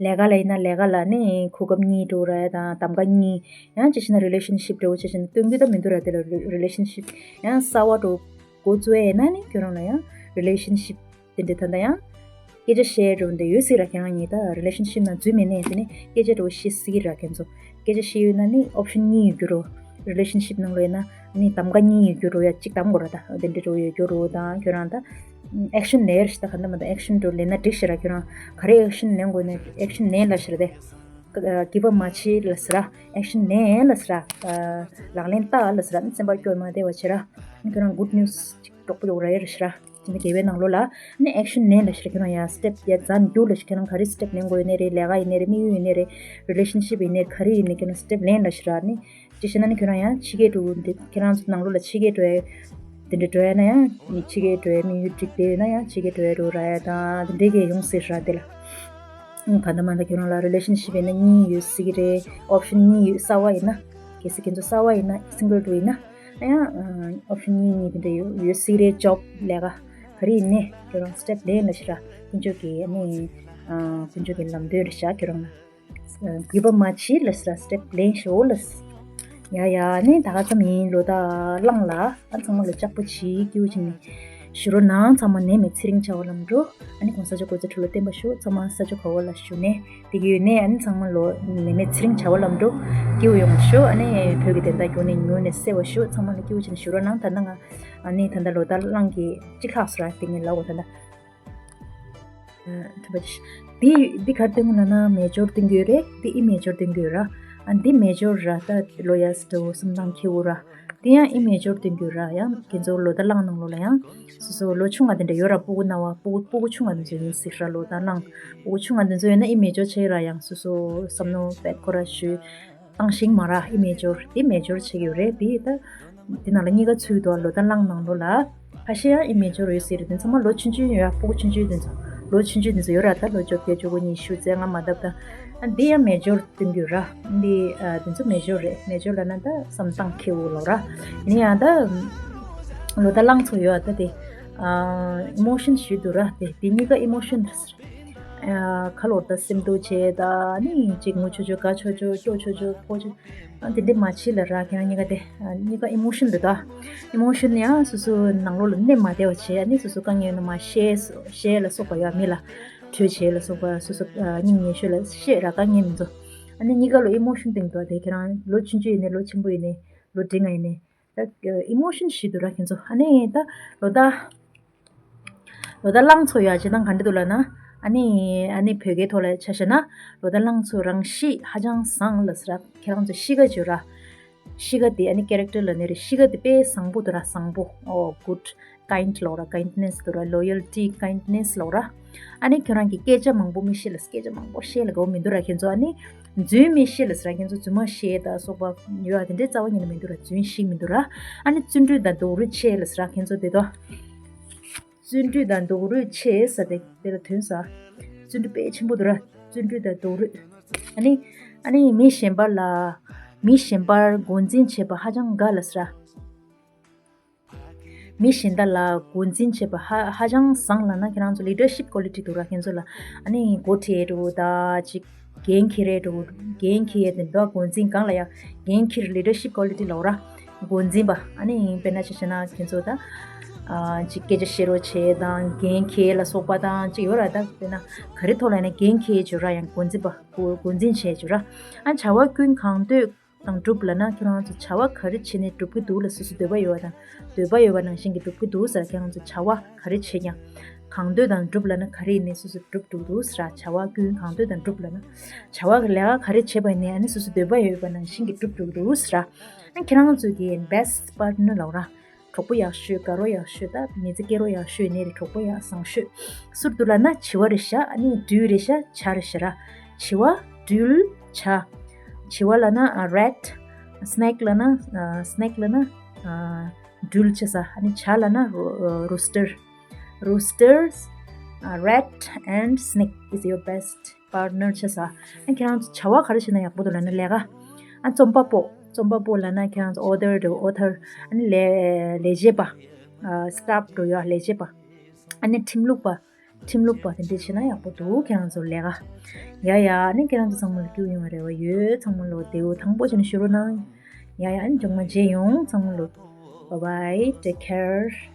ལས་ཀ་ལ་ཡིན་ན་ལས་ཀ་ལ་ནི་གོ་སྐབས་གཉིས་འགྲོ་ར་དང་གདམ་ག་གཉིས། ཡང་ཅི་ཞིག་ན་relationship འགྲོ་ཅི་ཞིག་ན་སྟོན་གི་ད་མི་འདུག་ར། དེ་ལ་relationship ཡང་གསར་བ་འགྲོ་འགོ་བཙུགས་ཡ་ཡིན་ན་ནི་ཁྱོད་རང་ལ་ཡང་relationship དེ་འདྲ་ད་ལྟ་ཡང་སྐད་ཆ་བཤད་འགྲོ་འདི་ཡོད་སྲིད་ར། ཁྱེད་རང་གཉིས་ད་relationship ནང་འཛུལ་མེད་ནས་དེ་ནི་སྐད་ཆ་འགྲོ་བཤད་སྲིད་ར། ཁྱེད་ཚོ་སྐད་ཆ་བཤད་ཡོད་ན་ནི་option གཉིས་ཡོད་རྒྱུ་རོ། relationship ནང་ལོ་ཡིན་ན་ནི་གདམ་ག་གཉིས་ཡོད་རྒྱུ་རོ། ཡ་གཅིག་གདམ་དགོས་ར། ད་དེ་འདྲ་འགྲོ་ཡོད་རྒྱུ་རོ། དང་ཁྱོད་རང་ད་action ལེན་ར་ཤི་ད་ག་འདྲ་མ་ད་action འགྲོ་ལེན་ན་འགྲིག་ཤི་ར། ཁྱོད་རང་ག་རེ་action ལེན་དགོས་ནས་action ལེན་ལ་ཤི་ར། དེ་give up མ་བྱེད་ལ་ཟེར་ར། action ལེན་ལ་ཟེར་ར། ལག་ལེན་བསྟར་ལ་ཟེར་ར། ནི་སེམས་པ་སྐྱོ་མ་བདེ་བ་བྱེད་ར། ཁྱོད་རང་good news ཅིག་གྲོགས་པོ་ཡོད་ར་ཡ་ར་ཤི་ར། ཅི་ན་དགེ་བའི་ནང་ལོགས་ལ་ནི་action་ལེན་ལ་ཤི་ར་ཁྱོད་རང་ཡ་step་ཡ་རྩ་ནས་རྒྱུགས་ལ་ཤི་ཁྱོད་རང་ག་རེ་step་ལེན་དགོས་ཡིན་ནའི་རེད། ལས་ཀ་ཡིན་ནའི་རེད། དམིགས་ཡུལ་ཡིན་ནའི་རེད། relationship་ཡིན་ནའི་ག་རེ་ཡིན་ནའི་ཁྱོད་རང་step་ལེན་ལ་ཤི་ར་ནི། ཅི་ཤེས་ན་ནི་ཁྱོད་རང་ཡང་ཕྱི་རྒྱལ་འགྲོ་འདི་ཁྱེད་རང་ཚོ་ནང་ལོགས་ལ་ཕྱི་རྒྱལ་འགྲོ་ཡ་དེ་འདྲ་འགྲོ་ཡ་ན་ཡང་ནི་ཕྱི་རྒྱལ་འགྲོ་ཡ་དམིགས་ཡུལ་འགྲིག་བསྡད་ཡོད་ན་ཡང་ཕྱི་རྒྱལ་འགྲོ་ཡ་རུ་ར་ཡ་དང་དེ་འདྲའི་གི་ཡོང་སྲིད་ར་དེ་ལ། གང་ལྟར་མ་ལྟར་ཁྱོད་རང་ལ་relationship་ཡིན་ན་གཉིས་ཡོད་སྲིད་ཀྱི་རེད། option་གཉིས་ཡོད། གསར་པ་ཡིན་ན་གལ་སྲིད་ཁྱེད་ཚོ་གསར་པ་ཡིན་ན་single་འགྲོ་ཡིན་ན་ཡང་option་གཉིས་གཉིས་དེ་འདྲ་ཡོད་ཡོད་སྲིད་ཀྱི་རེད། job་ལས་ཀ་ག་རེ་ཡིན་ནའི་ཁྱོད་རང་step་ལེན་ལ་ཤི་ར་དཀོན་མཆོག་གི་ཨ་ནི་དཀོན་མཆོག་གི་ལམ་སྟོན་རེད་ཤག་ཁྱོད་རང་ལ། གུས་པ་མ་བྱེད་ལ་ཟེར་step་ལེན་ཤོག་ལ། ཡ་ཡ་ནི་ད་ག་ཙམ་ཡིན། ལོ་ཟླ་གླང་ལ་ཨ་ཚང་མ་ལ་ལྕགས་པོ་བྱིས་སྐྱིད་པོ་བྱས་ནས་བཞུགས་རོགས་གནང་། ཚང་མ་ནད་མེད་ཚེ་རིང་བྱ་བ་ལམ་འགྲོ། ཨ་ནི་གོང་ས་མཆོག་སྐུ་ཚེ་ཁྲི་ལོ་བརྟན་པ་ཤོག་ཚང་མ་ས་ཆ་ག་བ་ལ་བཞུགས་ནས་དེ་གི་ཡོད་ནས་ཨ་ནི་ཚང་མ་ལོ་ནད་མེད་ཚེ་རིང་བྱ་བ་ལམ་འགྲོ་སྐྱིད་པོ་ཡོང་ཤོག་ཨ་ནི་བོད་ཀྱི་བདེན་མཐའ་མགྱོགས་ནས་མྱུར་ནས་གསལ་བ་ཤོག་ཚང་མ་ལ་སྐྱིད་པོ་བྱས་ནས་བཞུགས་རོགས་གནང་། ད་ལྟ་ང་ཨ་ནི་ད་ལྟ་ལོ་ཟླ་གླང་གི་གཅིག་ལྷག་སོང་ར་དེ་ངས་ལབ་དགོས་ད་ལྟ། འདི་འདི་ག་རེ་སྟོན་གྱི་ན་ན་མེ་ཇོར་སྟོན་གྱི་ཡོད་རེད། འདི་ཨི་མེ་ཇོར་སྟོན་གྱི་ཡོད་ར། ཨ་འདི་མེ་ཇོར་ར་ད་ལོ་ཡ་སྟོ་སུམ་དང་ཁེ་འུ་ར། འདི་ཡང་ཨི་མེ་ཇོར་སྟོན་གྱི་ཡོད་ར། ཡང་ཁྱེད་ཚོ་ལོ་ཟླ་གླང་ནང་ལོ་ལ་ཡང་སོ་སོ་ལོ་ཆུང་བ་དེ་འདྲ་ཡོད་ར། སྤུ་གུ་ན་བ་སྤུ་གུ་སྤུ་གུ་ཆུང་བ་དེ་ཚོ་ཡིན་སྲིད་ར། ལོ་ཟླ་གླང་སྤུ་གུ་ཆུང་བ་དེ་ཚོ་ཡོད་ན་ཨི་མེ་ཇོར་ཆེ་ར། ཡང་སོ་སོ་བསམ་མནོ་པད་ཁོ་ར་ཞུ། བཏང་ཤིང་མ་ར་ཨི་མེ་ཇོར་དེ་མེ་ཇོར་བྱེད་ཀྱི་ཡོད་རེད། དེ་ད་དེ་ནང་ལ་གཉིས་ཀ་ཚུད་འདུག་ལོ་ཟླ་གླང་ནང་ལོ་ལ་ཁ་ཤས་ཡང་ཨི་མེ་ཇོར་ཡོད་སྲིད་རེད། དེ་ཚང་མ་ལོ་ཆུང་ཆུང་ཡོད། སྤུ་གུ་ཆུང་ཆུང་དེ་ཚོ་ལོ་ཆུང་ཆུང་དེ་ཚོ་ཡོད་ར། ད་ལོ་བཅོ་བརྒྱད་བཅུ་དགུ་ཉི་ཤུ་རྩ་ལྔ་མ་བཏབ་ད། ཨ་འདི་ཡང་མེ་ཇོར་སྟོན་གྱི་ཡོད་ར། འདི་ཨ་དེ་ཚོ་མེ་ཇོར་རེད། མེ་ཇོར་ལབ་ན་ད་བསམ་སྟངས་ཁེ་འུ་ལོ་ར། ཡིན་ཡང་ད་ལོ་ཟླ་གླང་ཚོ་ཡོད་ད། དེ་ཨ་ཨི་མོ་ཤན་ཞུ་འདུག་ར། དེ་དེ་གཉིས་ཀ་ཨི་མོ་ཤན་རེད། ཨ་ཁ་ལོར་ད་སེམས་སྡུག་བྱས་ད་ནི་གཅིག་ངུ་ཆོ་ཆོ་དགའ་ཆོ་ཆོ་སྐྱོ་ཆོ་ཆོ་ཕོ་ཆོ། ཨ་དེ་འདྲ་མ་བྱེད་ལ་ར། ཁྱེད་རང་གཉིས་ཀ་དེ་ཨ་གཉིས་ཀ་ཨི་མོ་ཤན་འདུག་ད། ཨི་མོ་ཤན་ཡང་སོ་སོ་ནང་ལོགས་ལ་གནས་མ་བདེ་བ་བྱས། ཨ་ནི་སོ་སོ་དཀའ་ངལ་ཡོད་ན་མ་བཤད་བཤད་ལ་སོགས་པ་ཡོད། མི་ལ་གྲོས་བྱེད་ལ་སོགས་པ་སོ་སོ་ཨ་སྙིང་ཉེ་ཤོས་ལ་བཤད་ར། དཀའ་ངལ་མི་འཛོ། ཨ་ནི་གཉིས་ཀ་ལོ་ཨི་མོ་ཤན་སྟེང་དུ་དེ་ཁྱེད་རང་ལོ་ཆུང་ཆུང་ཡིན་ནའི་ལོ་ཆེན་པོ་ཡིན་ནའི་ལོ་འབྲིང་ང་ཡིན་ནའི་ད་ཨི་མོ་ཤན་ཞིག་འདུག་ར་ཁྱེད་ཚོ། ཨ་ནི་ད་ལོ་ཟླ་ལོ་ཟླ་གླང་ཚོ་ཡ་སྤྱིར་བཏང་ག་འདྲ་འདུག་ལབ་ན། ཨ་ནི་ཨ་ནི་བོད་སྐད་ཐོག་ལ་ཆ་བཞག་ན་ལོ་ཟླ་གླང་ཚོ་རང་གཤིས་ཧ་ཅང་བཟང་ལ་ཟེར་ར། ཁྱེད་རང་ཚོ་གཤིས་ཀ་བརྗོད་ར། གཤིས་ཀ་དེ་ཨ་ནི་character་ལ་ནི་རེད། གཤིས་ཀ་དེ་དཔེ་བཟང་པོ་འདུག་ར། བཟང་པོ། ཨོ་good kind་ལོ་ར། kindness་འདུག་ར། loyalty kindness་ལོ་ར། ཨ་ནི་ཁྱོད་རང་གི་སྐད་ཆ་མང་པོ་མི་བཤད་ལ། སྐད་ཆ་མང་པོ་བཤད་ལ་དགའ་བོ་མི་འདུག་ར་ཁྱེད་ཚོ། ཨ་ནི་རྫུན་མི་བཤད་ལ་ཟེར་ར། ཁྱེད་ཚོ་རྫུན་མ་བཤད་ད་སོགས་པ་ཡོད་ཨ། དེ་འདྲའི་རྩ་བ་ཉིད་ནས་མི་འདུག་ར། རྫུན་ཞིག་མི་འདུག་ར། ཨ་ནི་བརྩོན་འགྲུས་དང་རྡོག་རོལ་ཆེ་ལ་ཟེར་ར། ཁྱེད་ཚོ་དེ་དོ། བརྩོན་འགྲུས་དང་རྡོག་རོལ་ཆེ་ཟེར་དེ་དེ་ལ་དོན་ཟ། བརྩོན་འགྲུས་དཔེ་ཆེན་པོ་འདུག་ར། བརྩོན་འགྲུས་དང་རྡོག་རོལ། ཨ་ནི་ཨ་ནི་མི་གཞན་པ་ལ་མི་གཞན་པར་འགོ་འཛིན་བྱེད་པ་ཧ་ཅང་དགའ་ལ་ཟེར་ར། མི་གཞན་དག་ལ་འགོ་འཛིན་བྱེད་པ་ཧ་ཧ་ཅང་བཟང་ལབ་ན། ཁྱེད་རང་ཚོ་leadership quality་འདུག་ར། ཁྱེད་ཚོ་ལ་ཨ་ནི་འགོ་ཁྲིད་འགྲོ་ད་ཅིག་འགན་འཁྱེར་རེ་འགྲོ། འགན་འཁྱེར་ཡས་དེ་འདུག་འགོ་འཛིན་སྒང་ལ་ཡ་འགན་འཁྱེར་leadership quality་ལབ་ར། འགོ་འཛིན་པ་ཨ་ནི་དཔེར་ན་ཆ་བཞག་ན་ཁྱེད་ཚོ་ད་ཨ་ཅིག་སྐད་ཆ་བཤད་རོགས་བྱེད་དང་འགན་འཁྱེར་ལ་སོགས་པ་དང་ཅིག་ཡོད་ར། ད་དཔེར་ན་ག་རེ་ཐོག་ལ་ཡིན་ན་འགན་འཁྱེར་བྱེད་ར། ཡང་འགོ་འཛིན་པ་འགོ་འགོ་འཛིན་བྱེད་བྱེད་ར། ཨ་བྱ་བ་ཀུན་གང་འདོད་དང་འགྲུབ་ལབ་ན་ཁྱེད་རང་ཚོ་བྱ་བ་ག་རེ་བྱས་ནས་འགྲུབ་ཀྱི་འདུག་ལ། སོ་སོ་འདོད་པ་ཡོད་པ་དང་འདོད་པ་ཡོད་པ་ནང་བཞིན་གྱི་འགྲུབ་ཀྱི་འདུག་ཟེར། ཁྱེད་རང་ཚོ་བྱ་བ་ག་རེ་བྱས་ཀྱང་གང་འདོད་དང་འགྲུབ་ལབ་ན་ག་རེ་ཡིན་ནའི་སོ་སོ་འགྲུབ་འགྲོ་གི་འདུག་ཟེར། བྱ་བ་ཀུན་གང་འདོད་དང་འགྲུབ་ལབ་ན་བྱ་བ་གི་ལས་ཀ་ག་རེ་བྱས་པ་ཡིན་ནའི་ཨ་ནི་སོ་སོ་འདོད་པ་ཡོད་པ་ནང་བཞིན་གྱི་འགྲུབ་འགྲོ་གི་འདུག་ཟེར། ཨ་ཁྱེད་རང་ཚོ་གི་best partner་ལབ་ར། གྲོགས་པོ་ཡག་ཤོས། དགའ་རོགས་ཡག་ཤོས། ད་མི་ཚེ་སྐྱེལ་རོགས་ཡག་ཤོས་ནི་རེད། གྲོགས་པོ་ཡག་བཟང་ཤོས་སུ་འདུག་ལབ་ན་བྱི་བ་རེད་ཤག་ཨ་ནི་སྦྲུལ་རེད་ཤག་བྱ་རེད་ཤག་ར། བྱི་བ། སྦྲུལ། བྱ། བྱི་བ་ལབ་ན་rat། snake་ལབ་ན་snake་ལབ་ན་སྦྲུལ་ཆགས་ས། ཨ་ནི་བྱ་ལབ་ན་rooster། Roosters, rat and snake is your best partner་ཆགས་ས། ཨ་ཁྱེད་རང་ཚོ་བྱ་བ་ག་རེ་བྱས་ན་ཡག་པོ་འདུག་ལབ་ན་ལས་ཀ། ཨ་རྩོམ་པ་པོ། རྩོམ་པ་པོ་ལབ་ན་ཁྱེད་རང་ཚོ་author་འདུག author། ཨ་ནི་ལས་ལས་བྱེད་པ། staff་འདུག་ཡ་ལས་བྱེད་པ། ཨ་ནི་ཁྲིམས་ལུགས་པ། ཁྲིམས་ལུགས་པ་དེ་འདྲས་བྱས་ན་ཡག་པོ་འདུག་ཁྱེད་རང་ཚོ་ལས་ཀ། ཡ་ཡ། ཨ་ནི་ཁྱེད་རང་ཚོ་ཚང་མ་ལ་སྐྱིད་པོ་ཡོང་བའི་རེ་བ་ཡོད། ཚང་མ་ལོ་བདེ་པོ་ཐང་པོ་བྱས་ནས་བཞུགས་རོགས་གནང་། ཡ་ཡ། ཨ་ནི་མཇུག་མ་མཇལ་ཡོང་། ཚང་མ་ལོ། Bye bye, take care.